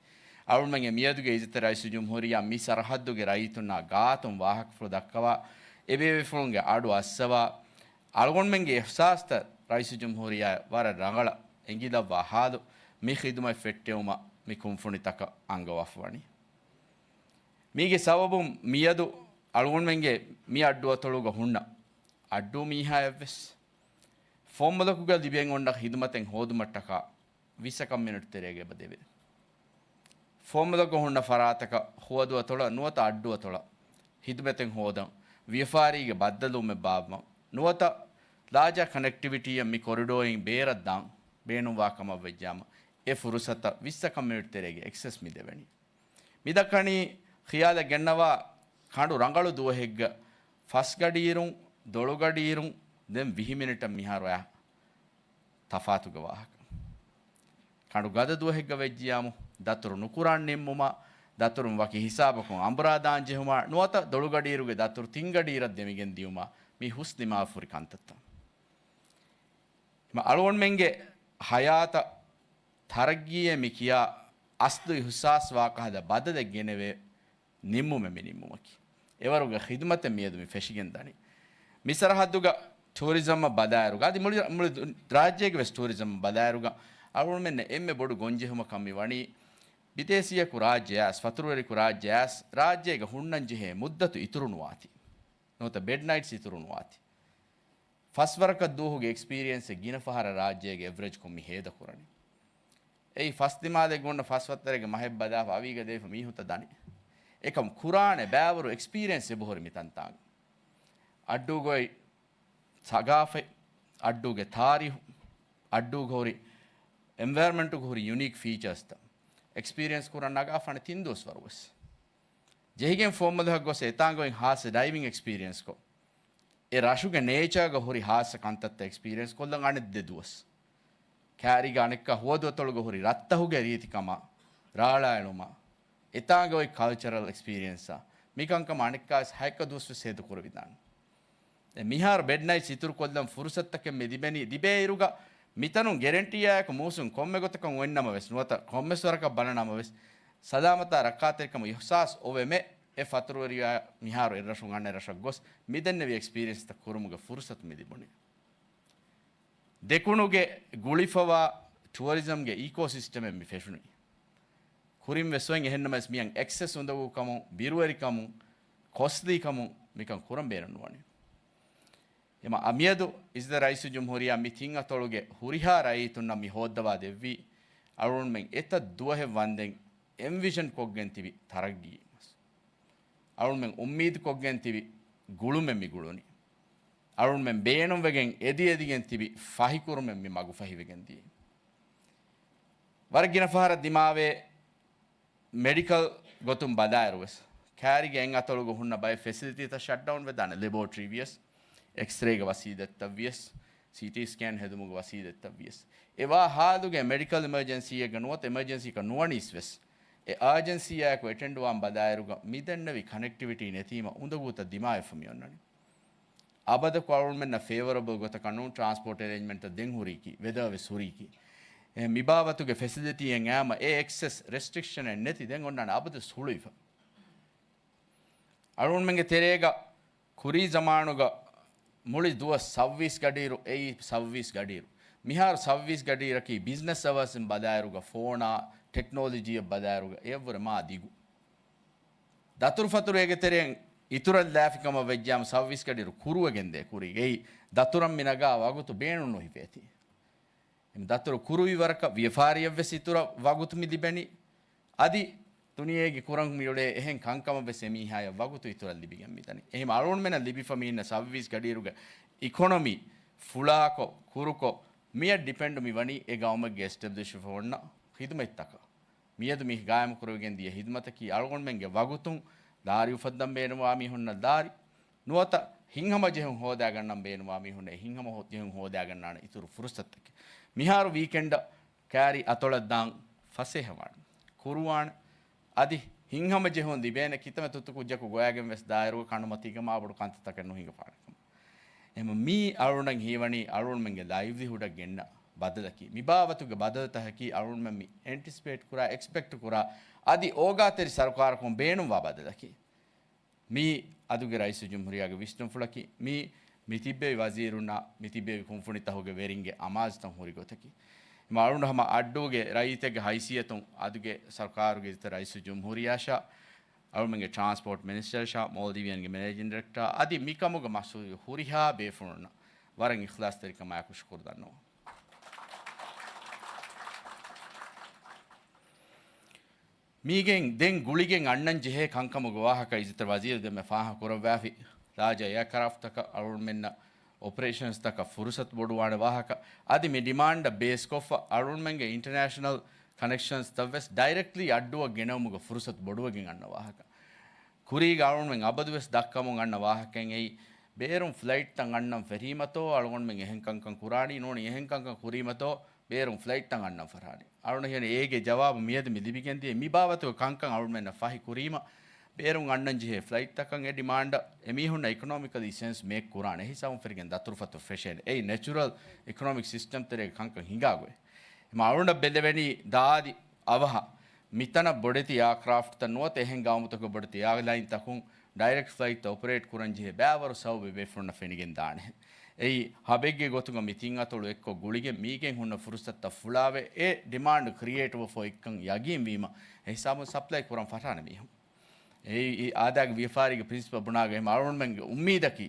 އަޅުގަނޑުމެންގެ މިއަދުގެ އިއްޒަތްތެރި ރައީސުލްޖުމްހޫރިއްޔާ މި ސަރަޙައްދުގެ ރައްޔިތުންނާ ގާތުން ވާހަކަފުޅު ދައްކަވާ، އެބޭބޭފުޅުންގެ އަޑު އައްސަވާ، އަޅުގަނޑުމެންގެ އިހްސާސްތައް ރައީސުލްޖުމްހޫރިއްޔާ ވަރަށް ރަނގަޅަށް އެނގިލައްވާ ހާލު، މި ޚިދުމަތް ފެއްޓެވުމަށް މި ކުންފުނިތަކަށް އަންގަވާފަ ވަނީ. މީގެ ސަބަބުން މިއަދު އަޅުގަނޑުމެންގެ މި އައްޑުއަތޮޅުގަ ހުންނަ އައްޑޫ މީހާއަށްވެސް، ފުވައްމުލަކުގަ ލިބިގެން އޮންނަ ޚިދުމަތެއް ހޯދުމަށްޓަކާ ވިއްސަކަށް މިނެޓް ތެރޭގަ އެބަ ދެވޭ. ފުވައްމުލަކު ހުންނަ ފަރާތަކަށް ހުވަދުއަތޮޅަށް ނުވަތަ އައްޑުއަތޮޅަށް ޚިދުމަތެއް ހޯދަން، ވިޔަފާރީގެ ބައްދަލުވުމެއް ބާއްވަން، ނުވަތަ ލާޖާ ކަނެކްޓިވިޓީއަށް މި ކޮރިޑޯއިން ބޭރަށްދާން ބޭނުންވާ ކަމަށް ވެއްޖާމަ، އެ ފުރުސަތަށް ވިއްސަކަށް މިނެޓް ތެރޭގެ އެކްސެސް މި ދެވެނީ. މިދައްކަނީ ޚިޔާލަށް ގެންނަވާ ކަނޑު ރަނގަޅު ދުވަހެއްގަ ފަސް ގަޑިއިރުން، ދޮޅު ގަޑިއިރުން ދެން ވިހި މިނެޓަށް މިހާރު އައި ތަފާތުގެ ވާހަކަ. ކަނޑު ގަދަ ދުވަހެއްގަ ވެއްޖިޔާމު، ދަތުރު ނުކުރާން ނިންމުމާ، ދަތުރުން ވަކި ހިސާބަކުން އަނބުރާ ދާން ޖެހުމާ، ނުވަތަ ދޮޅުގަޑިއިރުގެ ދަތުރު ތިން ގަޑިއިރަށް ދެމިގެން ދިޔުމާ، މީ ހުސް ދިމާވެފަ ހުރި ކަންތައްތައް. އެމަ އަޅުގަނޑުމެންގެ ޙަޔާތަށް ތަރައްގީއޭ މި ކިޔާ އަސްލު އިހުސާސް ވާކަހަލަ ބަދަލެއް ގެނެވޭ ނިންމުމެއް މި ނިންމުމަކީ. އެވަރުގެ ޚިދުމަތެއް މިއަދު މި ފެށިގެން ދަނީ. މި ސަރަހައްދުގަ ޓޫރިޒަމްއަށް ބަލާއިރުގަ، އަދި މުޅި، މުޅި ދު-، ރާއްޖޭގެ ވެސް ޓޫރިޒަމް ބަލާއިރުގަ، އަޅުގަނޑުމެންނަށް އެންމެ ބޮޑު ގޮންޖެހުމަކަށް މި ވަނީ، ބިދޭސީއަކު ރާއްޖެ އައިސް، ފަތުރުވެރިކު ރާއްޖެ އައިސް، ރާއްޖޭގަ ހުންނަން ޖެހޭ މުއްދަތު އިތުރު ނުވާތީ. ނުވަތަ ބެޑް ނައިޓްސް އިތުރު ނުވާތީ. ފަސް ވަރަކަށް ދުވަހުގެ އެކްސްޕީރިއެންސެއް ގިނަ ފަހަރަށް ރާއްޖޭގެ އެވްރެޖްކޮށް މި ހޭދަކުރަނީ. އެއީ ފަސް ދިމާލެއް ގޮންނަ ފަސް ވައްތަރެއްގެ މަހެއް ބަލާފަ އަވީގަ ދެވިފަ މީހުންތައް ދަނީ. އެކަމް ކުރާނެ ބައިވަރު އެކްސްޕީރިއެންސް އެބަހުރި މި ތަންތާނގަ. އައްޑޫގައި ސަގާފަތް، އައްޑޫގެ ތާރީހު، އައްޑޫގަ ހުރި އެންވަޔަރަމެންޓުގަ ހުރި ޔުނީކް ފީޗާސްތައް އެކްސްޕީރިއެންސް ކުރަން ނަގާފާނެ ތިން ދުވަސްވަރު ވެސް. ޖެހިގެން ފުވައްމުލަކަށް ގޮސް އެތާނގައި ހާއްސަ ޑައިވިން އެކްސްޕީރިއެންސްކޮށް، އެ ރަށުގެ ނޭޗާގަ ހުރި ހާއްސަ ކަންތައްތައް އެކްސްޕީރިއެންސް ކޮށްލަން އަނެއް ދެ ދުވަސް. ކާރީގަ އަނެއްކާ ހުވަދުއަތޮޅުގަ ހުރި ރަށްތަހުގެ ރީތިކަމާ، ރާޅާއެޅުމާ، އެތާނގައި ކަލްޗަރަލް އެކްސްޕީރިއެންސާ، މިކަންކަމަށް އަނެއްކާވެސް ހައެއްކަ ދުވަސްވެސް ހޭދަކުރެވިދާނެ. އެ މިހާރު ބެޑް ނައިޓްސް އިތުރުކޮށްލަން ފުރުސަތުތަކެއް މި ލިބެނީ، ލިބޭއިރުގަ މިތަނުން ގެރެންޓީއާއެކު މޫސުން ކޮންމެ ގޮތަކަށް އޮތްނަމަވެސް، ނުވަތަ ކޮންމެސް ވަރަކަށް ބަލަނަމަވެސް، ސަލާމަތާ ރައްކާތެރިކަމު އިހުސާސް އޮވެމެ، އެ ފަތުރުވެރިޔާ މިހާރު އެއްރަށުން އަނެއް ރަށަށް ގޮސް މިދެންނެވި އެކްސްޕީރިއެންސްތައް ކުރުމުގެ ފުރުސަތު މި ލިބުނީ. ދެކުނުގެ ގުޅިފަވާ ޓުއަރިޒަމްގެ އީކޯސިސްޓަމެއް މި ފެށުނީ. ކުރިން ވެސް އޮތް އެހެންނަމަވެސް މިއަން އެކްސެސް އުނދަގޫކަމުން، ބިރުވެރިކަމުން، ކޮސްލީކަމުން މިކަން ކުރަން ބޭނުން ނުވަނީ. އެމަ އަމިއަދު އިޒްދަ ރައީސުލްޖުމްހޫރިއްޔާ މި ތިން އަތޮޅުގެ ހުރިހާ ރައްޔިތުންނަށް މި ހޯއްދަވާ ދެއްވީ، އަޅުގަނޑުމެން އެތައް ދުވަހެއް ވަންދެން އެންވިޝަން ކޮށްގެން ތިބި ތަރައްގީ. އަޅުމެން އުއްމީދު ކޮށްގެން ތިބި ގުޅުމެއް މި ގުޅުނީ. އަޅުމެން ބޭނުންވެގެން އެދި އެދިގެން ތިބި ފަހިކުރުމެއް މި މަގުފަހިވެގެން ދިޔައީ. ވަރަށް ގިނަ ފަހަރަށް ދިމާވޭ މެޑިކަލް ގޮތުން ބަލާއިރު ވެސް، ކާރިގެ އެއް އަތޮޅުގަ ހުންނަ ބައެއް ފެސިލިޓީތައް ޝަޓްޑައުން ވެދާނެ، ލެބޯޓްރީ ވިޔަސް، އެކްސްރޭގެ ވަސީލަތްތައް ވިޔަސް، ސީޓީ ސްކޭން ހެދުމުގެ ވަސީލަތްތައް ވިޔަސް. އެވާ ހާލުގެ މެޑިކަލް އިމަޖެންސީއެއްގަ ނުވަތަ އިމަޖެންސީއަކަށް ނުވަނީސް ވެސް، އެ އާޖެންސީއާއެކު އެޓެންޑްވާން ބަލާއިރުގަ މިދެންނެވި ކަނެކްޓިވިޓީ ނެތީމަ އުނދަގޫތައް ދިމާވެފަ މިއޮންނަނީ. އަބަދަކު އަޅުގަނޑުމެންނަށް ފޭވަރަބަލް ގޮތަކަށް ނޫން ޓްރާންސްޕޯޓް އެރޭންޖްމަންޓްތައް ދެން ހުރީކީ، ވެދާ ވެސް ހުރީކީ. އެ މިބާވަތުގެ ފެސިލިޓީއެއް އައިމަ އެ އެކްސެސް ރެސްޓްރިކްޝަނެއް ނެތި ދެން އޮންނާނެ އަބަދުވެސް ހުޅުވިފަ. އަޅުގަނޑުމެންގެ ތެރޭގަ ކުރީ ޒަމާނުގަ މުޅި ދުވަސް ސައުވީސް ގަޑިއިރު، އެއީ ސައުވީސް ގަޑިއިރު. މިހާރު ސައުވީސް ގަޑިއިރަކީ ބިޒްނަސް އަވާސްއިން ބަލާއިރުގަ ފޯނާ، ޓެކްނޮލޮޖީއަށް ބަލާއިރުގަ އެއަށްވުރެ މާ ދިގު. ދަތުރުފަތުރު އޭގެ ތެރެއިން އިތުރަށް ލާފިކަމަށް ވެއްޖާމަ ސައުވީސް ގަޑިއިރު ކުރުވެގެންދޭ ކުރީގައި ދަތުރަށް މި ނަގާ ވަގުތު ބޭނުން ނުހިފޭތީ. އެމް ދަތުރު ކުރުވި ވަރަކަށް ވިޔަފާރިއަށްވެސް އިތުރަށް ވަގުތު މި ލިބެނީ. އަދި ދުނިޔޭގެ ކުރަން މިއުޅޭ އެހެން ކަންކަމަށްވެސް އެމީހާޔަށް ވަގުތު އިތުރަށް ލިބިގެން މިދަނީ. އެހެން އަޅުގަނޑުމެންނަށް ލިބިފަ މިއިންނަ ސައުވީސް ގަޑިއިރުގެ އިކޮނޮމީ ފުޅާކޮށް، ކުރުކޮށް، މިއަށް ޑިޕެންޑު މިވަނީ އެ ގައުމެއްގެ އެސްޓެބްލިޝްވެފަ އޮންނަ ޚިދުމަތްތަކަށް. މިއަދު މި ގާއިމުކުރެވިގެން ދިޔަ ޚިދުމަތަކީ އަޅުގަނޑުމެންގެ ވަގުތުން ލާރި އުފައްދަން ބޭނުންވާ މީހުންނަށް ލާރި، ނުވަތަ ހިތްހަމަޖެހުން ހޯދާގަންނަން ބޭނުންވާ މީހުންނަށް ހިތްހަމަ ހޯ-، ޖެހުން ހޯދާގަންނާނެ އިތުރު ފުރުސަތުތަކެއް. މިހާރު ވީކެންޑަށް ކާރި އަތޮޅަށް ދާން ފަސޭހަވާނެ. ކުރުވާނެ. އަދި ހިތްހަމަޖެހުން ލިބޭނެ ކިތަންމެ ތުއްތު ކުއްޖަކު ގޮވާގެން ވެސް ދާއިރުގަ ކަނޑުމަތީގަ މާބޮޑު ކަންތައްތަކެއް ނުހިނގަފާނެ ކަމަށް. އެހެން މީ އަޅުގަނޑަށް ހީވަނީ އަޅުގަނޑުމެންގެ ލައިވްލިހުޑަށް ގެންނަ ބަދަލަކީ. މިބާވަތުގެ ބަދަލުތަކަކީ އަޅުގަނޑުމެން މި އެންޓިސިޕޭޓް ކުރާ، އެކްސްޕެކްޓް ކުރާ، އަދި އޯގާތެރި ސަރުކާރަކުން ބޭނުންވާ ބަދަލަކީ. މީ އަދުގެ ރައީސުލްޖުމްހޫރިއްޔާގެ ވިސްނުންފުޅަކީ. މީ މިތިއްބެވި ވަޒީރުންނާ މިތިއްބެވި ކުންފުނިތަކުގެ ވެރިންގެ އަމާޒުތައް ހުރި ގޮތަކީ. އެމަ އަޅުގަނޑު ހަމަ އައްޑޫގެ ރައްޔިތެއްގެ ހައިސިއްޔަތުން އަދުގެ ސަރުކާރުގެ އިއްޒަތްތެރި ރައީސުލްޖުމްހޫރިއްޔާއަށާ، އަޅުމެންގެ ޓްރާންސްޕޯޓް މިނިސްޓަރަށާ، މޯލްޑިވިއަންގެ މެނޭޖިން ޑިރެކްޓަރ އަދި މިކަމުގެ މަސްއޫލު ހުރިހާ ބޭފުޅުންނަށް ވަރަށް އިޚްލާޞްތެރިކަމާއެކު ޝުކުރު ދަންނަވަން. މީގެން ދެން ގުޅިގެން އަންނަން ޖެހޭ ކަންކަމުގެ ވާހަކަ އިއްޒަތްތެރި ވަޒީރު ދެންމެ ފާހަގަ ކުރައްވާފި. ލާޖާ އެއާކްރާފްޓްތަކަށް އަޅުގަނޑުމެންނަށް އޮޕަރޭޝަންސްތަކަށް ފުރުސަތު ބޮޑުވާނެ ވާހަކަ، އަދި މި ޑިމާންޑަށް ބޭސްކޮށްފަ އަޅުގަނޑުމެންގެ އިންޓަރނޭޝަނަލް ކަނެކްޝަންސްތައް ވެސް ޑައިރެކްޓްލީ އައްޑޫއަށް ގެނައުމުގެ ފުރުސަތު ބޮޑުވެގެން އަންނަ ވާހަކަ. ކުރީގަ އަޅުގަނޑުމެން އަބަދުވެސް ދައްކަމުން އަންނަ ވާހަކައިން އެއީ، ބޭރުން ފްލައިޓްތައް އަންނަން ފެށީމަތޯ، އަޅުގަނޑުމެން އެހެން ކަންކަން ކުރާނީ، ނޫނީ އެހެން ކަންކަން ކުރީމަތޯ، ބޭރުން ފްލައިޓްތައް އަންނަން ފަށާނީ. އަޅުގަނޑަށް ހީވަނީ އޭގެ ޖަވާބު މިއަދު މި ލިބިގެންދިޔަ މި ބާވަތުގެ ކަންކަން އަޅުގަނޑުމެންނަށް ފަހި ކުރީމަ، ބޭރުން އަންނަން ޖެހޭ ފްލައިޓްތަކަށް އެ ޑިމާންޑަށް އެމީހުންނަށް އިކޮނޮމިކަލީ ސެންސް މޭކް ކުރާނެ ހިސާބުން ފެށިގެން ދަތުރުފަތު ފެށޭނެ. އެއީ ނެޗުރަލް އިކޮނޮމިކް ސިސްޓަމް ތެރޭގެ ކަންކަން ހިނގާ ގޮތް. އެމަ އަޅުގަނޑަށް ބެލެވެނީ ދާދި އަވަހަށް މިތަނަށް ބޮޑެތި އެއާކްރާފްޓްތައް ނުވަތަ އެހެން ގައުމުތަކުގެ ބޮޑެތި އެއާލައިންތަކުން ޑައިރެކްޓް ފްލައިޓްތައް އޮޕަރޭޓް ކުރަން ޖެހޭ ބައިވަރު ސަބަބެއް ބޭފުޅުންނަށް ފެނިގެން ދާނެ. އެއީ ހަބެއްގެ ގޮތުގަ މި ތިން އަތޮޅު އެއްކޮށް ގުޅިގެން މީގެން ހުންނަ ފުރުސަތުތައް ފުޅާވެ، އެ ޑިމާންޑް ކްރިއޭޓްވެފަ އޮތްކަން ޔަގީން ވީމަ، އެ ހިސާބުން ސަޕްލައި ކުރަން ފަށާނެ މީހުން. އެއީ އާދައިގެ ވިޔަފާރީގެ ޕްރިންސިޕަލް ބުނާގޮތް އަޅުގަނޑުމެންގެ އުއްމީދަކީ،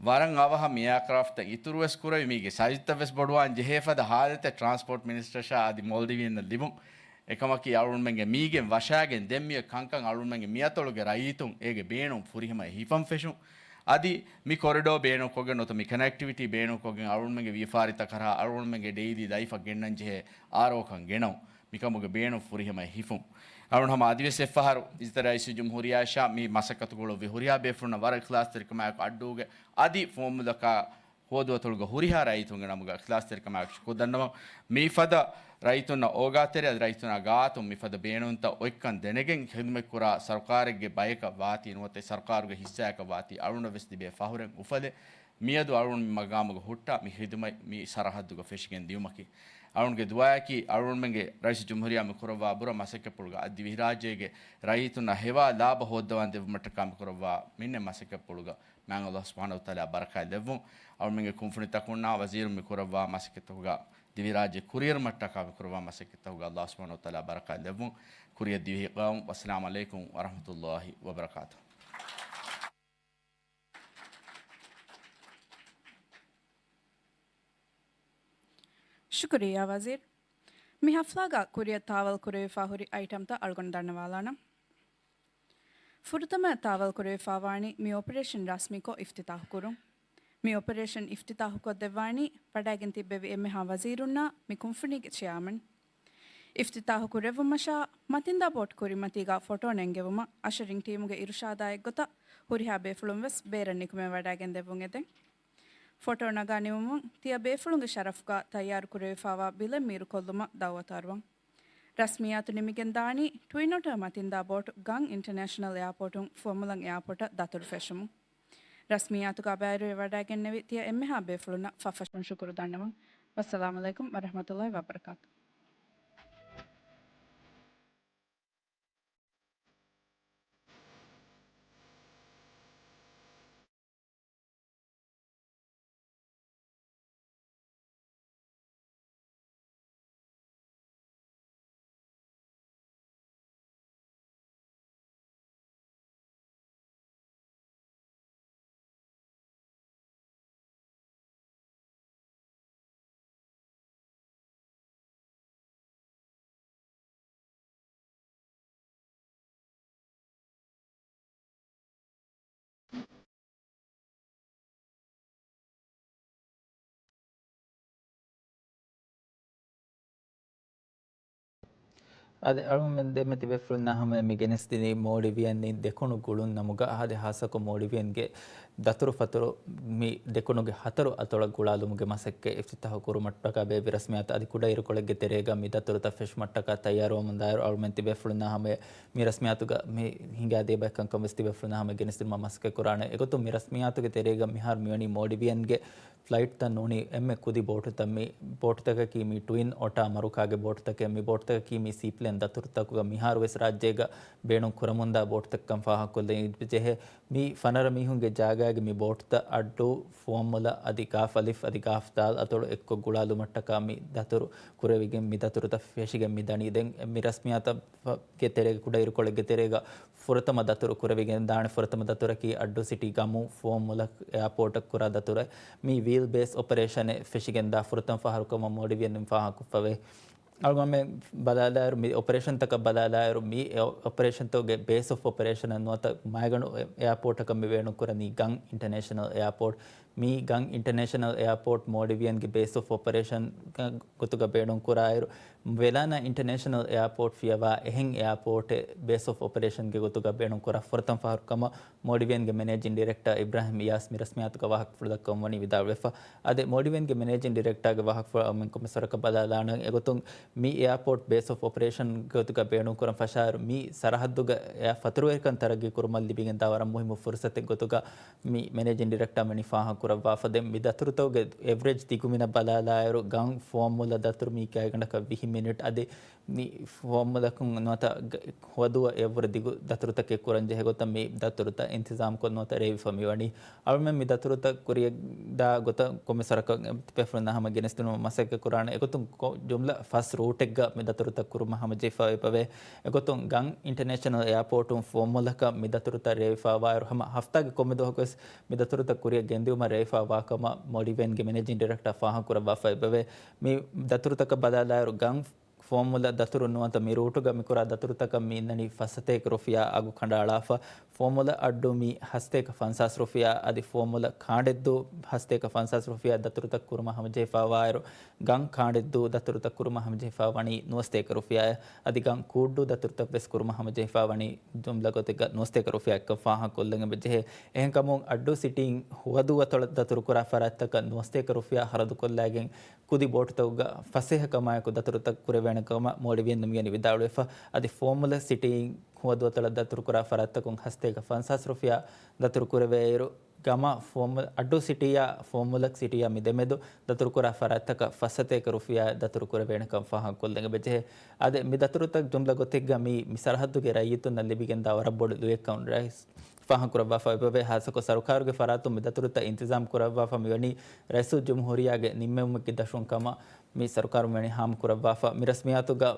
ވަރަށް އަވަހަށް މި އެއާކްރާފްޓްތައް އިތުރުވެސް ކުރެވި، މީގެ ސައިޒްތައް ވެސް ބޮޑުވާން ޖެހޭ ފަދަ ހާލަތެއް ޓްރާންސްޕޯޓް މިނިސްޓަރަށާ އަދި މޯލްޑިވިއަންނަށް ލިބުން. އެކަމަކީ، އަޅުގަނޑުމެންގެ މީގެން ވަށާގެން ދެން މިއޮތް ކަންކަން އަޅުގަނޑުމެންގެ މިއަތޮޅުގެ ރައްޔިތުން އޭގެ ބޭނުން ފުރިހަމައަށް ހިފަން ފެށުން. އަދި މި ކޮރިޑޯ ބޭނުންކޮށްގެން ނުވަތަ މި ކަނެކްޓިވިޓީ ބޭނުންކޮށްގެން އަޅުގަނޑުމެންގެ ވިޔަފާރިތަކަށާ އަޅުގަނޑުމެންގެ ޑެއިލީ ލައިފަށް ގެންނަން ޖެހޭ އާރޯކަން ގެނައުން. މިކަމުގެ ބޭނުން ފުރިހަމައަށް ހިފުން. އަޅުގަނޑު ހަމަ އަދިވެސް އެއްފަހަރު އިއްޒަތްތެރި ރައީސުލްޖުމްހޫރިއްޔާއަށާ މި މަސައްކަތު ގުޅުއްވި ހުރިހާ ބޭފުޅުންނަށް ވަރަށް އިޚްލާޞްތެރިކަމާއެކު އައްޑޫގެ އަދި ފުވައްމުލަކާ ހޯދުއަތޮޅުގެ ހުރިހާ ރައްޔިތުންގެ ނަމުގަ އިޚްލާޞްތެރިކަމާއެކު ޝުކުރު ދަންނަވަން. މިފަދަ ރައްޔިތުންނަށް އޯގާތެރި އަދި ރައްޔިތުންނާ ގާތުން މިފަދަ ބޭނުންތައް އޮތްކަން ދެނެގެން ޚިދުމަތްކުރާ ސަރުކާރެއްގެ ބަޔަކަށް ވާތީ ނުވަތަ ސަރުކާރުގެ ހިއްސާއަކަށް ވާތީ އަޅުގަނޑަށް ވެސް ލިބޭ ފަހުރެއް އުފަލެއް. މިއަދު އަޅުގަނޑު މި މަގާމުގަ ހުއްޓާ މި ޚިދުމަތް މި ސަރަހައްދުގަ ފެށިގެން ދިއުމަކީ، އަޅުގަނޑުގެ ދުޢާއަކީ، އަޅުގަނޑުމެންގެ ރައީސުލްޖުމްހޫރިއްޔާ މި ކުރައްވާ ބުރަ މަސައްކަތްޕުޅުގަ އަދި ދިވެހިރާއްޖޭގެ ރައްޔިތުންނަށް ހެވާ ލާބަ ހޯއްދަވާން ދެއްވުމަށްޓަކާ މި ކުރައްވާ މިންނެ މަސައްކަތްޕުޅުގަ މާތް ﷲ ސުބްޙާނަހޫ ވަތަޢާލާ ބަރަކާތް ލެއްވުން. އަޅުގަނޑުމެންގެ ކުންފުނިތަކުންނާ ވަޒީރުން މި ކުރައްވާ މަސައްކަތްތަކުގަ ދިވެހިރާއްޖެ ކުރިއެރުމަށްޓަކާ މި ކުރައްވާ މަސައްކަތްތަކުގަ ﷲ ސުބްޙާނަހޫ ވަތަޢާލާ ބަރަކާތް ލެއްވުން. ކުރިއަށް ދިވެހި ގައުމު. ވައްސަލާމު ޢަލައިކުމް ވަރަޙްމަތުﷲ ވަބަރަކާތުހު. ޝުކުރިއްޔާ ވަޒީރު. މި ހަފްލާގަ ކުރިއަށް ތާވަލް ކުރެވިފާ ހުރި އައިޓަމްތައް އަޅުގަނޑު ދަންނަވާލާނަން. ފުރަތަމަ ތާވަލް ކުރެވިފާވާނީ މި އޮޕަރޭޝަން ރަސްމީކޮށް އިފްތިތާޙު ކުރުން. މި އޮޕަރޭޝަން އިފްތިތާޙުކޮށްދެއްވާނީ ވަޑައިގެން ތިއްބެވި އެންމެހާ ވަޒީރުންނާ މި ކުންފުނީގެ ޗެއާމަން. އިފްތިތާޙު ކުރެއްވުމަށާ މަތިންދާ ބޯޓް ކުރިމަތީގަ ފޮޓޯ ނެންގެވުމަށް އަށަރިން ޓީމުގެ އިރުޝާދާ އެއްގޮތަށް ހުރިހާ ބޭފުޅުން ވެސް ބޭރަށް ނިކުމެ ވަޑައިގެން ދެއްވުން އެދެން. ފޮޓޯ ނަގާ ނިމުމުން ތިޔަ ބޭފުޅުންގެ ޝަރަފުގަ ތައްޔާރު ކުރެވިފާވާ ބިލެއް މީރުކޮށްލުމަށް ދައުވަތު އަރުވަން. ރަސްމިއްޔާތު ނިމިގެން ދާނީ ޓްވިން އޮޓަރ މަތިންދާ ބޯޓު ގަން އިންޓަރނޭޝަނަލް އެއާޕޯޓުން ފުވައްމުލަން އެއާޕޯޓަށް ދަތުރު ފެށުމުން. ރަސްމިއްޔާތުގަ ބައިވެރިވެ ވަޑައިގެންނެވި ތިޔަ އެންމެހާ ބޭފުޅުންނަށް ފަށްފަށުން ޝުކުރު ދަންނަވަން. ވައްސަލާމު ޢަލައިކުމް ވަރަޙްމަތުﷲ ވަބަރަކާތުހު. އާދެ، އަޅުގަނޑުމެން ދެންމެ ތިބޭފުޅުންނާ ހަމަޔަށް މި ގެނެސްދިނީ މޯލްޑިވިއަންއިން ދެކުނު ގުޅުން ނަމުގަ. އާދެ، ހާއްސަކޮށް މޯލްޑިވިއަންގެ ދަތުރުފަތުރު މި ދެކުނުގެ ހަތަރު އަތޮޅަށް ގުޅާލުމުގެ މަސައްކަތް އިފްތިތާހު ކުރުމަށްޓަކާ ބޭއްވި ރަސްމިއްޔާތު އަދި ކުޑައިރުކޮޅެއްގެ ތެރޭގަ މި ދަތުރުތައް ފެށުމަށްޓަކާ ތައްޔާރުވަމުންދާއިރު އަޅުމެން ތިބޭފުޅުންނާ ހަމަޔަށް މި ރަސްމިއްޔާތުގަ މި ހިނގާދޭ ބައެއް ކަންކަން ވެސް ތިބޭފުޅުންނާ ހަމަޔަށް ގެނެސްދިނުމަށް މަސައްކަތް ކުރާނެ. އެގޮތުން މި ރަސްމިއްޔާތުގެ ތެރޭގަ މިހާރު މިވަނީ މޯލްޑިވިއަންގެ ފްލައިޓްތައް ނޫނީ އެންމެ ކުދި ބޯޓުތައް މި ބޯޓުތަކަކީ މި ޓްވިން އޮޓާ މަރުކާގެ ބޯޓުތަކެއް. މި ބޯޓުތަކަކީ މި ސީޕްލޭން ދަތުރުތަކުގަ މިހާރު ވެސް ރާއްޖޭގަ ބޭނުން ކުރަމުންދާ ބޯޓުތަކަށް ފާހަގަކޮށްލަން ޖެހޭ. މި ފަނަރަ މީހުންގެ ޖާގާގެ މި ބޯޓުތައް އައްޑޫ، ފުވައްމުލައް އަދި ގާފް އަލިފް އަދި ގާފް ދާލް އަތޮޅު އެއްކޮށް ގުޅާލުމަށްޓަކާ މި ދަތުރު ކުރެވިގެން މި ދަތުރުތައް ފެށިގެން މި ދަނީ. ދެން މި ރަސްމިއްޔާތަށް ގެ ތެރޭގަ، ކުޑައިރުކޮޅެއްގެ ތެރޭގަ ފުރަތަމަ ދަތުރު ކުރެވިގެން ދާނެ. ފުރަތަމަ ދަތުރަކީ އައްޑޫ ސިޓީ ގަމު ފުވައްމުލައް އެއާޕޯޓަށް ކުރާ ދަތުރެއް. މީ ވީލް ބޭސް އޮޕަރޭޝަނެއް ފެށިގެންދާ ފުރަތަމަ ފަހަރު ކަމަށް މޯލްޑިވިއަން ފާހަގަކޮށްފަވޭ. އަޅުގަނޑުމެން ބަލާލާއިރު، މި އޮޕަރޭޝަންތަކަށް ބަލާލާއިރު، މި އެ-، އޮޕަރޭޝަންތަކުގެ ބޭސް އޮފް އޮޕަރޭޝަނަށް ނުވަތަ މައިގަނޑު އެ-، އެއާޕޯޓަކަށް މި ބޭނުންކުރަނީ ގަން އިންޓަރނޭޝަނަލް އެއާޕޯޓް. މި ގަން އިންޓަރނޭޝަނަލް އެއާޕޯޓް މޯލްޑިވިއަންގެ ބޭސް އޮފް އޮޕަރޭޝަން ގޮތުގަ ބޭނުންކުރާއިރު، ވެލާނާ އިންޓަރނޭޝަނަލް އެއާޕޯޓް ފިޔަވާ އެހެން އެއާޕޯޓެއް ބޭސް އޮފް އޮޕަރޭޝަންގެ ގޮތުގަ ބޭނުންކުރާ ފުރަތަމަ ފަހަރު ކަމަށް މޯލްޑިވިއަންގެ މެނޭޖިން ޑިރެކްޓާ އިބްރާހިމް އިޔާސް މި ރަސްމިއްޔާތުގަ ވާހަކަފުޅު ދައްކަވަން ވަނީ ވިދާޅުވެފަ. އަދި މޯލްޑިވިއަންގެ މެނޭޖިން ޑިރެކްޓާގެ ވާހަކަފުޅަށް އަޅުމެން ކޮންމެސް ވަރަކަށް ބަލާލާނަން. އެގޮތުން މި އެއާޕޯޓް ބޭސް އޮފް އޮޕަރޭޝަން ގޮތުގަ ބޭނުންކުރަން ފަށާއިރު، މި ސަރަހައްދުގަ އެއާ ފަތުރުވެރިކަން ތަރައްގީ ކުރުމަށް ލިބިގެންދާ ވަރަށް މުހިއްމު ފުރުސަތެއް ގޮތުގަ މި މެނޭޖިން ޑިރެކްޓާ ވަނީ ފާހަގަކުރައްވާފަ. ދެން މި ދަތުރުތަކުގެ އެވްރެޖް ދިގުމިނަށް ބަލާލާއިރު، ގަން ފުވައްމުލައް ދަތުރު މީ ގާތްގަނޑަކަށް ވިހި މިނިޓް އަދި މި ފުވައްމުލަކުން ނުވަތަ ގ-، ހުވަދުއަށް އެއަށްވުރެ ދިގު ދަތުރުތަކެއް ކުރަން ޖެހޭ ގޮތަށް މި ދަތުރުތައް އިންތިޒާމްކޮށް ނުވަތަ ރޭވިފަ މިވަނީ. އަޅުމެން މި ދަތުރުތައް ކުރިއަށް ދާ ގޮތަށް ކޮންމެސް ވަރަކަށް ތިބޭފުޅުންނާ ހަމަ ގެނެސްދިނުމަށް މަސައްކަތް ކުރާނެ. އެގޮތުން ކޮ-، ޖުމްލަ ފަސް ރޫޓެއްގަ މި ދަތުރުތައް ކުރުމަށް ހަމަޖެހިފަ އެބަވޭ. އެގޮތުން ގަން އިންޓަރނޭޝަނަލް އެއާޕޯޓުން ފުވައްމުލަކަށް މި ދަތުރުތައް ރޭވިފަވާއިރު، ހަމަ ހަފްތާގެ ކޮންމެ ދުވަހަކުވެސް މި ދަތުރުތައް ކުރިއަށް ގެންދިއުމަށް ރޭވިފަ ވާކަމަށް މޯލްޑިވިއަންގެ މެނޭޖިން ޑިރެކްޓާ ފާހަގަކުރައްވާފަ އެބަވޭ. މި ދަތުރުތަކަށް ބަލާލާއިރު، ގަން ފުވައްމުލައް ދަތުރު ނުވަތަ މި ރޫޓުގަ މިކުރާ ދަތުރުތަކަށް މި އިންނަނީ ފަސް ސަތޭކަ ރުފިޔާ އަގު ކަނޑައަޅާފަ. ފުވައްމުލައް އައްޑޫ މި ހަސަތޭކަ ފަންސާސް ރުފިޔާ އަދި ފުވައްމުލައް ކާނޑެއްދޫ ހަސަތޭކަ ފަންސާސް ރުފިޔާ ދަތުރުތައް ކުރުމަށް ހަމަޖެހިފަވާއިރު، ގަން ކާނޑެއްދޫ ދަތުރުތައް ކުރުމަށް ހަމަޖެހިފަ ވަނީ ނުވަސަތޭކަ ރުފިޔާއެއް. އަދި ގަން ކޫއްޑޫ ދަތުރުތައް ވެސް ކުރުމަށް ހަމަޖެހިފަ ވަނީ ޖުމްލަ ގޮތެއްގަ ނުވަސަތޭކަ ރުފިޔާއެއްކަން ފާހަގަކޮށްލަން އެބަޖެހޭ. އެހެންކަމުން އައްޑޫ ސިޓީން ހުވަދޫ އަތޮޅަށް ދަތުރުކުރާ ފަރާތްތަކަށް ނުވަސަތޭކަ ރުފިޔާ ހަރަދުކޮށްލައިގެން ކުދި ބޯޓުތަކުގަ ފަސޭހަކަމާއެކު ދަތުރުތައް ކުރެވޭނެ ކަމަށް މޯލްޑިވިއަން މިވަނީ ވިދާޅުވެފަ. އަދި ފުވައްމުލައް ސިޓީން ހުވަދޫ އަތޮޅަށް ދަތުރުކުރާ ފަރާތްތަކުން ހަސަތޭކަ ފަންސާސް ރުފިޔާ ދަތުރު ކުރެވޭއިރު، ގަމާ ފުވައްމުލައް އައްޑޫ ސިޓީއާ ފުވައްމުލައް ސިޓީއާ މި ދެމެދު ދަތުރުކުރާ ފަރާތްތަކަށް ފަސް ސަތޭކަ ރުފިޔާ ދަތުރު ކުރެވޭނެކަން ފާހަގަކޮށްލަން އެބަޖެހޭ. އަދި މި ދަތުރުތައް ޖުމްލަ ގޮތެއްގަ މީ މި ސަރަހައްދުގެ ރައްޔިތުންނަށް ލިބިގެންދާ ވަރަށް ބޮޑު ލުޔެއްކަން ރައީސް ފާހަގަކުރައްވާފަ އެބަވޭ. ހާއްސަކޮށް ސަރުކާރުގެ ފަރާތުން މި ދަތުރުތައް އިންތިޒާމް ކުރައްވާފަ މިވަނީ ރައީސުލްޖުމްހޫރިއްޔާގެ ނިންމެވުމެއްގެ ދަށުން ކަމަށް މި ސަރުކާރުން ވަނީ ހާމަކުރައްވާފަ. މި ރަސްމިއްޔާތުގަ،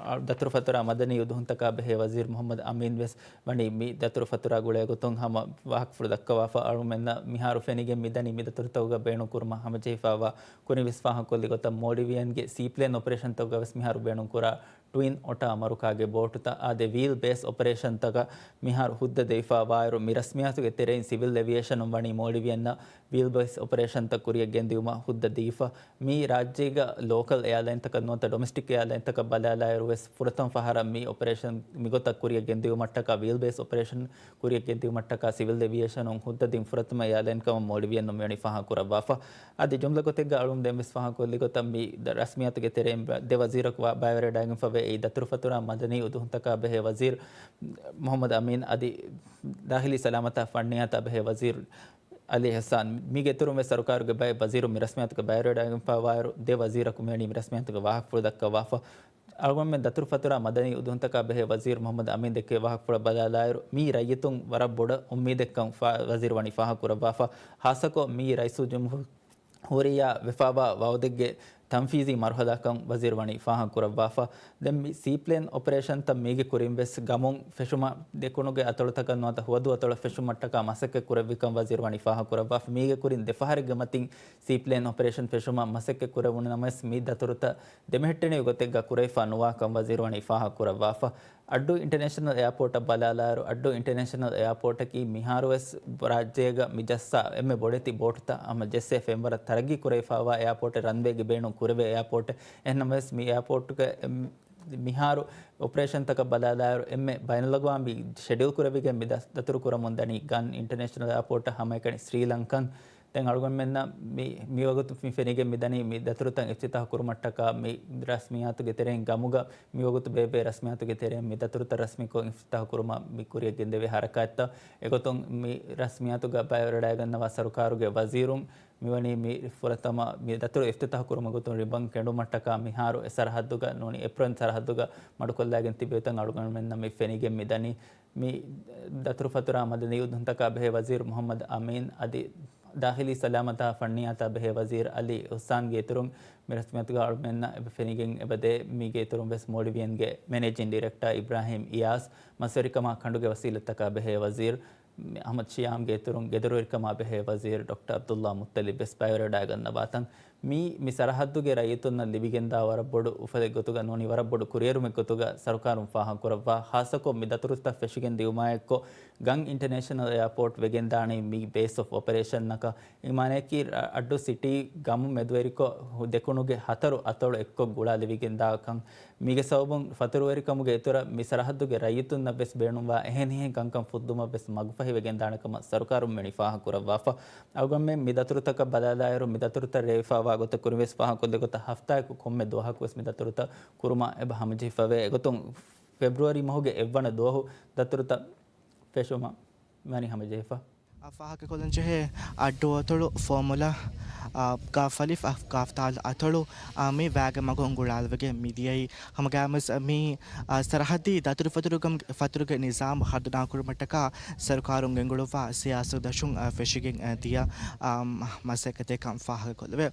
އަ، ދަތުރުފަތުރާ މަދަނީ އުދުހުންތަކާ ބެހޭ ވަޒީރު މުޙައްމަދު އަމީން ވެސް ވަނީ މި ދަތުރުފަތުރާ ގުޅޭ ގޮތުން ހަމަ ވާހަކަފުޅު ދައްކަވާފަ. އަޅުމެންނަށް މިހާރު ފެނިގެން މިދަނީ މި ދަތުރުތަކުގަ ބޭނުންކުރުމަށް ހަމަޖެހިފައިވާ ކުރިންވެސް ފާހަގަކޮށްލި ގޮތަށް މޯލްޑިވިއަންގެ ސީޕްލޭން އޮޕަރޭޝަންތަކުގަވެސް މިހާރު ބޭނުންކުރާ ޓްވިން އޮޓާ މަރުކާގެ ބޯޓުތައް އާދެ ވީލް ބޭސް އޮޕަރޭޝަންތަކަށް މިހާރު ހުއްދަ ދެވިފައިވާއިރު، މި ރަސްމިއްޔާތުގެ ތެރެއިން ސިވިލް އެވިއޭޝަނުން ވަނީ މޯލްޑިވިއަންނަށް ވީލް ބޭސް އޮޕަރޭޝަންތައް ކުރިއަށް ގެންދިއުމަށް ހުއްދަ ދީފަ. މީ ރާއްޖޭގަ ލޯކަލް އެއާލައިންތަކަށް ނުވަތަ ޑޮމެސްޓިކް އެއާލައިންތަކަށް ބަލާލާއިރު ވެސް ފުރަތަމަ ފަހަރަށް މި އޮޕަރޭޝަން މިގޮތަށް ކުރިއަށް ގެންދިއުމަށްޓަކާ، ވީލް ބޭސް އޮޕަރޭޝަން ކުރިއަށް ގެންދިއުމަށްޓަކާ ސިވިލް އެވިއޭޝަނުން ހުއްދަ ދިން ފުރަތަމަ އެއާލައިން ކަމަށް މޯލްޑިވިއަން ނަމަވެނި ފާހަގަކުރައްވާފަ. އަދި ޖުމްލަ ގޮތެއްގަ އަޅުން ދެން ވެސް ފާހަގަކޮށްލި ގޮތަށް މި ރަސްމިއްޔާތުގެ ތެރެއިން ދެ ވަޒީރަކު ބައިވެރިވެވަޑައިގެންފަވޭ. އެއީ ދަތުރުފަތުރާ މަދަނީ އުދުހުންތަކާ ބެހޭ ވަޒީރު މުޙައްމަދު އަމީން އަދި ދާޚިލީ ސަލާމަތާ ފަންނިޔާތާ ބެހޭ ވަޒީރު އަލީ އިޙްސާން. މީގެ އިތުރުން ވެސް ސަރުކާރުގެ ބައެއް ވަޒީރުން މި ރަސްމިއްޔާތުގަ ބައިވެރިވެވަޑައިގެންފައިވާއިރު، ދެ ވަޒީރަކު މިވަނީ މި ރަސްމިއްޔާތުގަ ވާހަކަފުޅު ދައްކަވާފަ. އަޅުގަނޑުމެން ދަތުރުފަތުރާ މަދަނީ އުދުހުންތަކާ ބެހޭ ވަޒީރު މުޙައްމަދު އަމީން ދެއްކޭ ވާހަކަފުޅަށް ބަލާލާއިރު، މީ ރައްޔިތުން ވަރަށް ބޮޑަށް އުއްމީދެއްކަން ފާ-، ވަޒީރު ވަނީ ފާހަގަކުރައްވާފަ. ހާއްސަކޮށް މީ ރައީސުލްޖުމްހޫރިއްޔާ ވެފައިވާ ވައުދެއްގެ ތަންފީޒީ މަރުހަލާކަން ވަޒީރު ވަނީ ފާހަގަކުރައްވާފަ. ދެން މި ސީޕްލޭން އޮޕަރޭޝަންތައް މީގެ ކުރިން ވެސް ގަމުން ފެށުމަށް ދެކުނުގެ އަތޮޅުތަކަށް ނުވަތަ ހުވަދޫ އަތޮޅަށް ފެށުމަށްޓަކާ މަސައްކަތް ކުރެއްވިކަން ވަޒީރު ވަނީ ފާހަގަކުރައްވާފަ. މީގެ ކުރިން ދެފަހަރެއްގެ މަތިން ސީޕްލޭން އޮޕަރޭޝަން ފެށުމަށް މަސައްކަތް ކުރެވުނު ނަމަވެސް، މި ދަތުރުތައް ދެމެހެއްޓެނިވި ގޮތެއްގަ ކުރެވިފަ ނުވާކަން ވަޒީރު ވަނީ ފާހަގަކުރައްވާފަ. އައްޑޫ އިންޓަރނޭޝަނަލް އެއާޕޯޓަށް ބަލާލާއިރު، އައްޑޫ އިންޓަރނޭޝަނަލް އެއާޕޯޓަކީ މިހާރުވެސް ރާއްޖޭގަ މި ޖައްސާ އެންމެ ބޮޑެތި ބޯޓުތައް ހަމަ ޖެއްސޭ ފެންވަރަށް ތަރައްގީ ކުރެވިފައިވާ އެއާޕޯޓެއް. ރަންވޭގެ ބޭނުން ކުރެވޭ އެއާޕޯޓެއް. އެހެންނަމަވެސް، މި އެއާޕޯޓުގެ އެން-، މިހާރު އޮޕަރޭޝަންތަކަށް ބަލާލާއިރު، އެންމެ ބައިނަލްއަގްވާމީ ޝެޑިއުލް ކުރެވިގެން މި ދަ-، ދަތުރު ކުރަމުން ދަނީ ގަން އިންޓަރނޭޝަނަލް އެއާޕޯޓަށް ހަމައެކަނި ސްރީލަންކަން. ދެން އަޅުގަނޑުމެންނަށް މި، މިވަގުތު މި ފެނިގެން މިދަނީ މި ދަތުރުތައް އިފްތިތާހު ކުރުމަށްޓަކާ މި ރަސްމިއްޔާތުގެ ތެރެއިން ގަމުގަ މިވަގުތު ބޭއްވޭ ރަސްމިއްޔާތުގެ ތެރެއިން މި ދަތުރުތައް ރަސްމީކޮށް އިފްތިތާހު ކުރުމަށް މި ކުރިޔަށް ގެންދެވޭ ހަރަކާތްތައް. އެގޮތުން މި ރަސްމިއްޔާތުގަ ބައިވެރިވެވަޑައިގަންނަވާ ސަރުކާރުގެ ވަޒީރުން މިވަނީ މި ފުރަތަމަ މި ދަތުރު އިފްތިތާހު ކުރުމުގެ ގޮތުން ރިބަން ކެނޑުމަށްޓަކާ މިހާރު އެ ސަރަހައްދުގަ ނޫނީ އެޕްރަން ސަރަހައްދުގަ މަޑުކޮށްލައިގެން ތިބި ގޮތަށް އަޅުގަނޑުމެންނަށް މި ފެނިގެން މިދަނީ. މި ދަތުރުފަތުރާ މަދަނީ އުދުހުންތަކާ ބެހޭ ވަޒީރު މުހައްމަދު އަމީން އަދި ދާޚިލީ ސަލާމަތާ ފަންނިޔާތާ ބެހޭ ވަޒީރު އަލީ އިޙްސާންގެ އިތުރުން މި ރަސްމިއްޔާތުގަ އަޅުމެންނަށް އެބަ ފެނިގެން އެބަދޭ. މީގެ އިތުރުން ވެސް މޯލްޑިވިއަންގެ މެނޭޖިން ޑިރެކްޓާ އިބްރާހީމް އިޔާސް، މަސްވެރިކަމާ ކަނޑުގެ ވަސީލަތްތަކާ ބެހޭ ވަޒީރު އަޙްމަދު ޝިޔާމްގެ އިތުރުން ގެދޮރުވެރިކަމާ ބެހޭ ވަޒީރު ޑޮކްޓަރ ޢަބްދުﷲ މުއްޠަލިބް ވެސް ބައިވެރިވެވަޑައިގަންނަވާތަން. މީ، މި ސަރަހައްދުގެ ރައްޔިތުންނަށް ލިބިގެންދާ ވަރަށް ބޮޑު އުފަލެއް ގޮތުގަ ނޫނީ ވަރަށް ބޮޑު ކުރިއެރުމެއް ގޮތުގަ ސަރުކާރުން ފާހަގަކުރައްވާ. ޚާއްޞަކޮށް މި ދަތުރުތައް ފެށިގެން ދިއުމާއެއްކޮށް، ގަން އިންޓަރނޭޝަނަލް އެއާޕޯޓް ވެގެންދާނީ މި ބޭސް އޮފް އޮޕަރޭޝަންއަކަށް. އެ މާނަޔަކީ، ރަ-، އައްޑޫ ސިޓީ ގަމު މެދުވެރިކޮށް، ދެކުނުގެ ހަތަރު އަތޮޅު އެއްކޮށް ގުޅާލެވިގެންދާކަން. މީގެ ސަބަބުން ފަތުރުވެރިކަމުގެ އިތުރަށް މި ސަރަހައްދުގެ ރައްޔިތުންނަށް ވެސް ބޭނުންވާ އެހެނިހެން ކަންކަން ފުއްދުމަށް ވެސް މަގުފަހިވެގެންދާނެ ކަމަށް ސަރުކާރުން މިވަނީ ފާހަގަކުރައްވާފަ. އަޅުގަނޑުމެން މި ދަތުރުތަކަށް ބަލާލާއިރު، މި ދަތުރުތައް ރޭވިފައިވާ ގޮތަށް ކުރިން ވެސް ފާހަގަކޮށްލި ގޮތަށް ހަފްތާއަކު ކޮންމެ ދުވަހަކު ވެސް މި ދަތުރުތައް ކުރުމަށް އެބަ ހަމަޖެހިފަވޭ. އެގޮތުން ފެބްރުއަރީ މަހުގެ އެއްވަނަ ދުވަހު ދަތުރުތައް ފެށުމަށް ވަނީ ހަމަޖެހިފަ. އާ، ފާހަގަކޮށްލަން ޖެހޭ އައްޑު އަތޮޅު ފޯމުލާ، އާ، ގާފް އަލިފް، އާ، ގާފް ދާލް އަތޮޅު، އާ، މި ވައިގެ މަގުން ގުޅާލެވިގެން މިދިޔައީ. ހަމަގައިމުވެސް މި، އާ، ސަރަހައްދީ ދަތުރުފަތުރުގަ-، ފަތުރުގެ ނިޒާމު ހަރުދަނާކުރުމަށްޓަކާ ސަރުކާރުން ގެންގުޅުއްވާ ސިޔާސަތު ދަށުން، އާ، ފެށިގެން، އާ، ދިޔަ، އާ، މަ-، މަސައްކަތެއްކަން ފާހަގަކޮށްލެވޭ.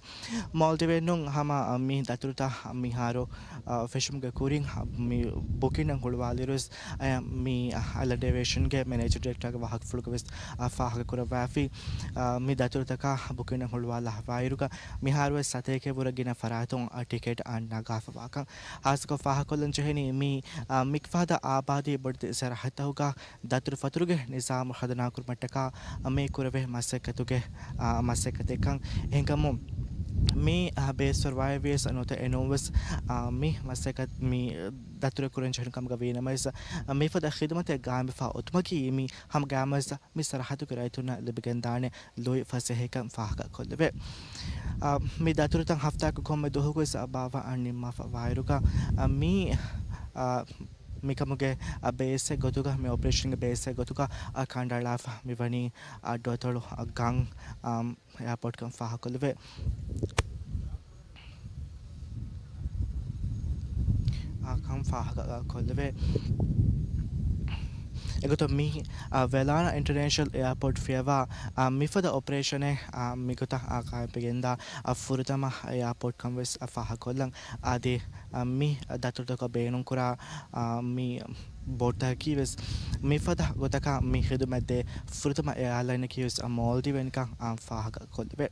މޯލްޑިވެއިން ހަމަ މި ދަތުރުތައް މިހާރު، އާ، ފެށުމުގެ ކުރިން މި ބުކިންއަށް ހުޅުވާލިއިރުވެސް، އަ، މި އަލަޑޭވޭޝަންގެ މެނޭޖަރ ޑިރެކްޓަރގެ ވާހަކަފުޅުގަ ވެސް، އާ، ފާހަގަކުރައްވާފި. އާ، މި ދަތުރުތަކާ ބުކިންއަށް ހުޅުވާލާފައިރުގަ މިހާރުވެސް ސަތޭކައެއްވުރެ ގިނަ ފަރާތުން، އާ، ޓިކެޓް، އާ، ނަގާފަވާކަން. ހާއްސަކޮށް ފާހަގަކޮށްލަން ޖެހެނީ މި، އާ، މިފަދަ އާބާދީ ބޮޑެތި ސަރަހައްދަކުގަ ދަތުރުފަތުރުގެ ނިޒާމު ހަރުދަނާކުރުމަށްޓަކާ މި ކުރެވޭ މަސައްކަތުގެ، އާ، މަސައްކަތެއްކަން. އެހެންކަމުން މި، އާ، ބޭސްފަރުވާއެއްވިޔަސް ނުވަތަ އެނޫންވެސް، އާ، މި މަސައްކަތް މި ދަތުރެއް ކުރަން ޖެހުނު ކަމުގަ ވީނަމަވެސް، އާ، މިފަދަ ޚިދުމަތެއް ގާއިމްވެފަ އޮތުމަކީ މި ހަމަ ގާއިމުވެސް މި ސަރަހައްދުގެ ރައްޔިތުންނަށް ލިބިގެންދާނެ ލުއި ފަސޭހައެއްކަން ފާހަގަކޮށްލެވޭ. އާ، މި ދަތުރުތައް ހަފްތާއަކު ކޮންމެ ދުވަހަކުވެސް ބާއްވާ ނިންމާފަ ވާއިރުގަ، އާ، މި، އާ، މިކަމުގެ، އާ، ބޭސްއެއް ގޮތުގަ، މި އޮޕަރޭޝަންގެ ބޭސްއެއް ގޮތުގަ، އާ، ކަނޑައަޅާފަ މިވަނީ، އާ، އައްޑުއަތޮޅު، އާ، ގަން، އާ، އެއާޕޯޓްކަން ފާހަގަކޮށްލެވޭ. އާ، ކަން ފާހަގަ ކޮށްލެވޭ. އެގޮތަށް މި، އާ، ވެލާނާ އިންޓަރނޭޝަނަލް އެއާޕޯޓް ފިޔަވާ، އާ، މިފަދަ އޮޕަރޭޝަނެއް، އާ، މިގޮތަށް، އާ، ގާއިމްވެގެންދާ، އާ، ފުރަތަމަ އެއާޕޯޓްކަން ވެސް، އާ، ފާހަގަކޮށްލަން. އަދި، އާ، މި ދަތުރުތަކަށް ބޭނުންކުރާ، އާ، މި ބޯޓްތަކަކީ ވެސް މިފަދަ ގޮތަކަށް މި ޚިދުމަތްދޭ ފުރަތަމަ އެއާލައިނަކީ ވެސް، އާ، މޯލްޑިވެއިންކަން، އާ، ފާހަގަކޮށްލެވޭ.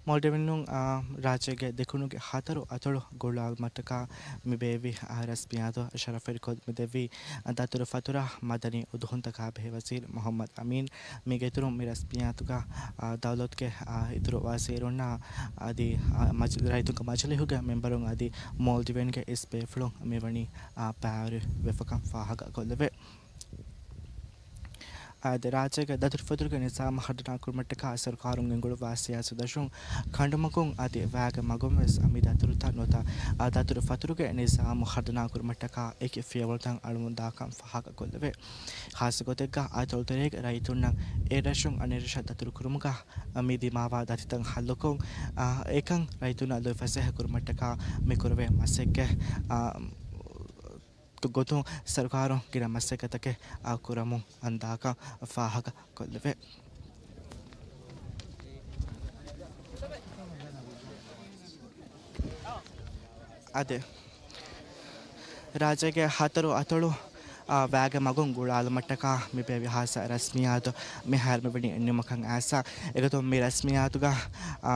މޯލްޑިވެއިން، އާ، ރާއްޖޭގެ ދެކުނުގެ ހަތަރު އަތޮޅު ގުޅާލުމަށްޓަކާ މި ބޭއްވި، އާ، ރަސްމިއްޔާތު ޝަރަފުވެރިކޮށް މިދެއްވި، އާ، ދަތުރުފަތުރާ މަދަނީ އުދުހުންތަކާ ބެހޭ ވަޒީރު މުހައްމަދު އަމީން، މީގެ އިތުރުން މި ރަސްމިއްޔާތުގަ، އާ، ދައުލަތުގެ، އާ، އިތުރު ވަޒީރުންނާ އަދި، އާ، މަޖި-، ރައްޔިތުންގެ މަޖިލީހުގެ މެމްބަރުން އަދި މޯލްޑިވެއިންގެ އިސް ބޭފުޅުން މިވަނީ، އާ، ބައިވެރިވެފަކަން ފާހަގަކޮށްލެވޭ. އާދެ، ރާއްޖޭގެ ދަތުރުފަތުރުގެ ނިޒާމު ހަރުދަނާކުރުމަށްޓަކާ ސަރުކާރުން ގެންގުޅުއްވާ ސިޔާސަތުދަށުން ކަނޑުމަގުން އަދި ވައިގެ މަގުން ވެސް މި ދަތުރުތައް ނުވަތަ ދަތުރުފަތުރުގެ ނިޒާމު ހަރުދަނާކުރުމަށްޓަކާ އެކި ފިޔަވަޅުތައް އަޅަމުންދާކަން ފާހަގަކޮށްލެވޭ. ޚާއްޞަގޮތެއްގަ އަތޮޅުތެރޭގެ ރައްޔިތުންނަށް އެރަށުން އަނެއްރަށަށް ދަތުރުކުރުމުގަ މި ދިމާވާ ދަތިތައް ހައްލުކޮށް، އާ، އެކަން ރައްޔިތުންނަށް ލުއިފަސޭހަކުރުމަށްޓަކާ މި ކުރެވޭ މަސައްކަތް، އާ، ގޮތުން ސަރުކާރުން ގިނަ މަސައްކަތްތަކެއް، އާ، ކުރަމުން އަންދާކަން ފާހަގަ ކޮށްލެވޭ. އާދެ، ރާއްޖޭގެ ހަތަރު އަތޮޅު، އާ، ވައިގެ މަގުން ގުޅާލުމަށްޓަކާ މި ބޭއްވި ހާއްސަ ރަސްމިއްޔާތު މިހާރު މިވަނީ ނިމުމަކަށް އައިސް. އެގޮތުން މި ރަސްމިއްޔާތުގަ، އާ،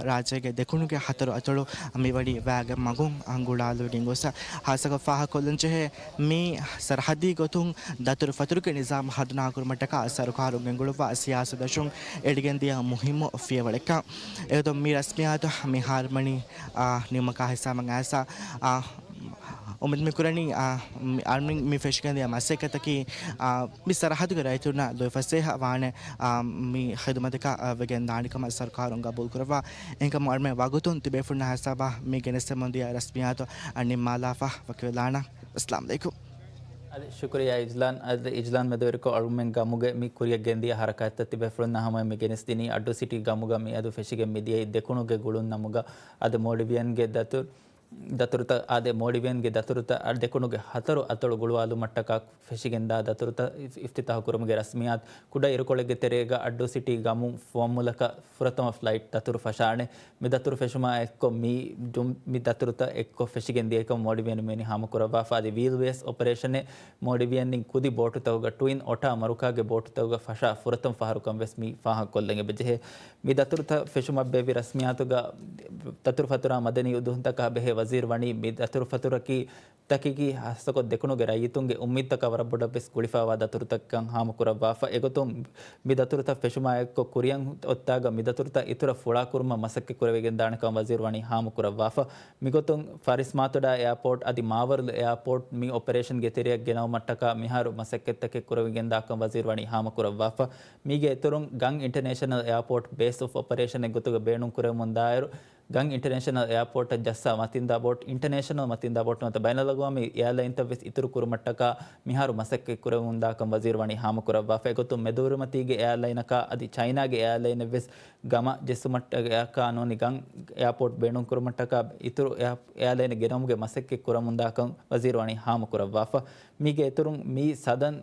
ރާއްޖޭގެ ދެކުނުގެ ހަތަރު އަތޮޅު މިވަނީ ވައިގެ މަގުން ގުޅާލުވެގެން ގޮސް. ހާއްސަކޮށް ފާހަގަކޮށްލަން ޖެހޭ މި ސަރަހައްދީ ގޮތުން ދަތުރުފަތުރުގެ ނިޒާމް ހަރުދަނާކުރުމަށްޓަކާ ސަރުކާރުން ގެންގުޅުއްވާ ސިޔާސީ ދަށުން އެޅިގެންދިޔަ މުހިއްމު ފިޔަވަޅެއްކަން. އެގޮތުން މި ރަސްމިއްޔާތު މިހާރު ވަނީ، އާ، ނިމުމަކާ ހިސާބަށް އައިސް. އާ، އުއްމީދު މިކުރަނީ، އާ، މި، އަންމި މި ފެށިގެންދިޔަ މަސައްކަތަކީ، އާ، މި ސަރަހައްދުގެ ރައްޔިތުންނަށް ލުއިފަސޭހަ ވާނެ، އާ، މި ޚިދުމަތަކަށް، އާ، ވެގެން ދާނެ ކަމަށް ސަރުކާރުން ގަބޫލު ކުރައްވާ. އެހެންކަމުން އަންމެ ވަގުތުން ތިބޭފުޅުންނާ ހިސާބަށް މި ގެނެސްދެމުންދިޔަ ރަސްމިއްޔާތު، އާ، ނިންމާލާފަ ވަކިވެލާނަން. އައްސަލާމު ޢަލައިކުމް. އަދި ޝުކުރިއްޔާ އިޖްލާން، އަދި އިޖްލާން މެދުވެރިކޮށް އަޅުމެން ގަމުގެ މި ކުރިއަށް ގެންދިޔަ ހަރަކާތްތައް ތިބޭފުޅުންނާ ހަމައަށް މި ގެނެސްދިނީ އައްޑޫ ސިޓީ ގަމުގަ މިއަދު ފެށިގެން މިދިޔައީ ދެކުނުގެ ގުޅުން ނަމުގަ. އަދި މޯޑިވިއަންގެ ދަތުރު، ދަތުރުތައް، އާދެ، މޯޑިވިއަންގެ ދަތުރުތައް އަ، ދެކުނުގެ ހަތަރު އަތޮޅު ގުޅުވާލުމަށްޓަކާ ފެށިގެންދާ ދަތުރުތައް އިފް، އިފްތިތާހު ކުރުމުގެ ރަސްމިއްޔާތު ކުޑަ އިރުކޮޅެއްގެ ތެރޭގަ އައްޑޫ ސިޓީ ގަމު ފުވައްމުލަކަށް ފުރަތަމަ ފްލައިޓް ދަތުރު ފަށާނެ. މި ދަތުރު ފެށުމާ އެއްކޮށް މި ޖުމް، މި ދަތުރުތައް އެއްކޮށް ފެށިގެން ދިޔަކަމަށް މޯޑިވިއަން މިވަނީ ހާމަކުރައްވާފަ. އަދި ވީލް ވޭސްޓް އޮޕަރޭޝަނެއް މޯޑިވިއަން ކުދި ބޯޓުތަކުގަ، ޓުއިން އޮޓާ މަރުކާގެ ބޯޓުތަކުގަ ފަށާ ފުރަތަމަ ފަހަރުކަން ވެސް މި ފާހަގަކޮށްލަން އެބަޖެހޭ. މި ދަތުރުތައް ފެށުމަށް ބޭއްވި ރަސްމިއްޔާތުގަ ދަތުރުފަތުރާ މަދަނީ އުދުހުންތަކާ ބެހޭ ވަޒީރު ވަނީ މި ދަތުރުފަތުރަކީ ތަކެކީ ހާއްސަކޮށް ދެކުނުގެ ރައްޔިތުންގެ އުއްމީދުތަކަށް ވަރަށް ބޮޑަށް ވެސް ގުޅިފައިވާ ދަތުރުތައްކަން ހާމަކުރައްވާފަ. އެގޮތުން މި ދަތުރުތައް ފެށުމާ އެއްކޮށް ކުރިއަށް އޮތްތާގަ މި ދަތުރުތައް އިތުރަށް ފުޅާކުރުމަށް މަސައްކަތް ކުރެވިގެން ދާނެކަމަށް ވަޒީރު ވަނީ ހާމަކުރައްވާފަ. މިގޮތުން ފަރިސް މާތޮޑާ އެއާޕޯޓް އަދި މާވަރުލު އެއާޕޯޓް މި އޮޕަރޭޝަންގެ ތެރެއަށް ގެނައުމަށްޓަކާ މިހާރު މަސައްކަތްތަކެއް ކުރެވިގެން ދާކަން ވަޒީރު ވަނީ ހާމަކުރައްވާފަ. މީގެ އިތުރުން ގަން އިންޓަރނޭޝަނަލް އެއާޕޯޓް ބޭސް އޮފް އޮޕަރޭޝަނެއް ގޮތުގަ ބޭނުން ކުރެވެމުން ދާއިރު، ގަން އިންޓަރނޭޝަނަލް އެއާޕޯޓަށް ޖައްސާ މަތިންދާ ބޯޓް، އިންޓަރނޭޝަނަލް މަތިންދާ ބޯޓް ނުވަތަ ބައިނަލްއަގުވާމީ އެއާލައިންތައް ވެސް އިތުރު ކުރުމަށްޓަކާ މިހާރު މަސައްކަތް ކުރެވެމުންދާކަން ވަޒީރު ވަނީ ހާމަކުރައްވާފަ. އެގޮތުން މެދުއިރުމަތީގެ އެއާލައިނަކާ އަދި ޗައިނާގެ އެއާލައިނެއް ވެސް ގަމަށް ޖެއްސުމަށްޓަކާ ނޫނީ ގަން އެއާޕޯޓް ބޭނުން ކުރުމަށްޓަކާ އިތުރު އެއާ، އެއާލައިނެއް ގެނައުމުގެ މަސައްކަތް ކުރަމުންދާކަން ވަޒީރު ވަނީ ހާމަކުރައްވާފަ. މީގެ އިތުރުން މި ސަދަން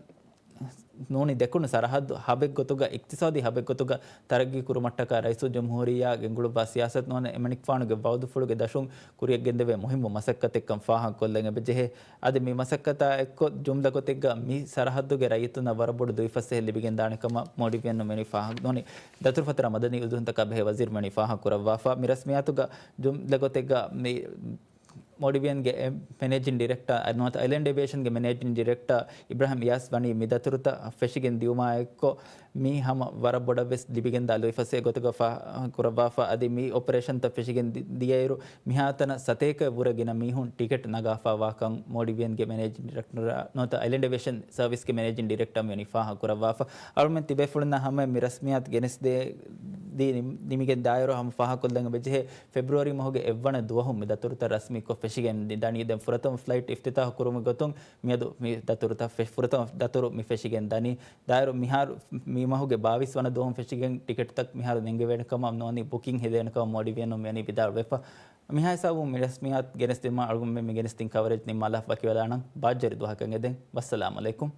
ނޫނީ ދެކުނު ސަރަހައްދު ހަބެއްގޮތުގަ، އިޤްތިޞާދީ ހަބެއްގޮތުގަ ތަރައްގީ ކުރުމަށްޓަކާ ރައީސުލްޖުމްހޫރިއްޔާ ގެންގުޅުއްވާ ސިޔާސަތު ނޫން އެމަނިކުފާނުގެ ވައުދުފުޅުގެ ދަށުން ކުރިއަށް ގެންދެވޭ މުހިއްމު މަސައްކަތެއްކަން ފާހަގަކޮށްލަން އެބަޖެހޭ. އަދި މި މަސައްކަތާ އެއްކޮށް ޖުމްލަ ގޮތެއްގަ މި ސަރަހައްދުގެ ރައްޔިތުންނަށް ވަރަށް ބޮޑު ދުވިފަސޭހަ ލިބިގެން ދާނެ ކަމަށް މޯޑިވިއަން މިވަނީ ފާހަގަ ނޫނީ ދަތުރުފަތުރާ މަދަނީ އުދުހުންތަކާ ބެހޭ ވަޒީރު މިވަނީ ފާހަގަ ކުރައްވާފަ. މި ރަސްމިއްޔާތުގަ ޖުމްލަ ގޮތެއްގަ މި މޯޑިވިއަންގެ އެ މެނޭޖިން ޑިރެކްޓާ، ނުވަތަ އައިލެންޑް އޭވިއޭޝަންގެ މެނޭޖިން ޑިރެކްޓާ އިބްރާހިމް އިޔާސް ވަނީ މި ދަތުރުތައް ފެށިގެން ދިޔުމާ އެއްކޮށް، މީ ހަމަ ވަރަށް ބޮޑަށް ވެސް ލިބިގެންދާ ލުއިފަސޭހަ ގޮތުގަ ފާހަގަ ކުރައްވާފަ. އަދި މި އޮޕަރޭޝަންތައް ފެށިގެން ދި، ދިޔައިރު، މިހާތަނަށް ސަތޭކައެއް ވުރެ ގިނަ މީހުން ޓިކެޓް ނަގާފައިވާކަން މޯޑިވިއަންގެ މެނޭޖިން ޑިރެކްޓަރ ނުވަތަ އައިލެންޑް އޭވިއޭޝަން ސަރވިސްގެ މެނޭޖިން ޑިރެކްޓާ މިވަނީ ފާހަގަ ކުރައްވާފަ. އަޅުމެން ތިބޭފުޅުންނަށް ހަމަ މި ރަސްމިއްޔާތު ގެނެސްދޭ، ދީ ނިމިގެން ދާއިރު ހަމަ ފާހަގަކޮށްލަން އެބަޖެހޭ. ފެބްރުއަރީ މަހުގެ އެއްވަނަ ދުވަހު މި ދަތުރުތައް ރަސްމީކޮށް ފެށިގެން ދަނީ. ދެން ފުރަތަމަ ފްލައިޓް އިފްތިތާހު ކުރުމުގެ ގޮތުން މިއަދު މި ދަތުރުތައް ފެށި، ފުރަތަމަ ދަތުރު މި ފެށިގެން ދަނީ. ދާއިރު މިހާރު މި މަހުގެ ބާވީސް ވަނަ ދުވަހުން ފެށިގެން ޓިކެޓްތައް މިހާރު ނެންގެވޭނެ ކަމަށް ނޫނީ ބުކިން ހެދޭނެ ކަމަށް މޯޑިވިއން މިވަނީ ވިދާޅުވެފަ. މިހާ ހިސާބުން މި ރަސްމިއްޔާތު ގެނެސްދިނުމަށް އަޅުގަނޑުމެން މި ގެނެސްދިން ކަވަރޭޖް ނިންމާލާފަ ވަކިވެލާނަން. ބާއްޖަވެރި ދުވަހަކަށް އެދެން. ވައްސަލާމް އަލައިކުމް.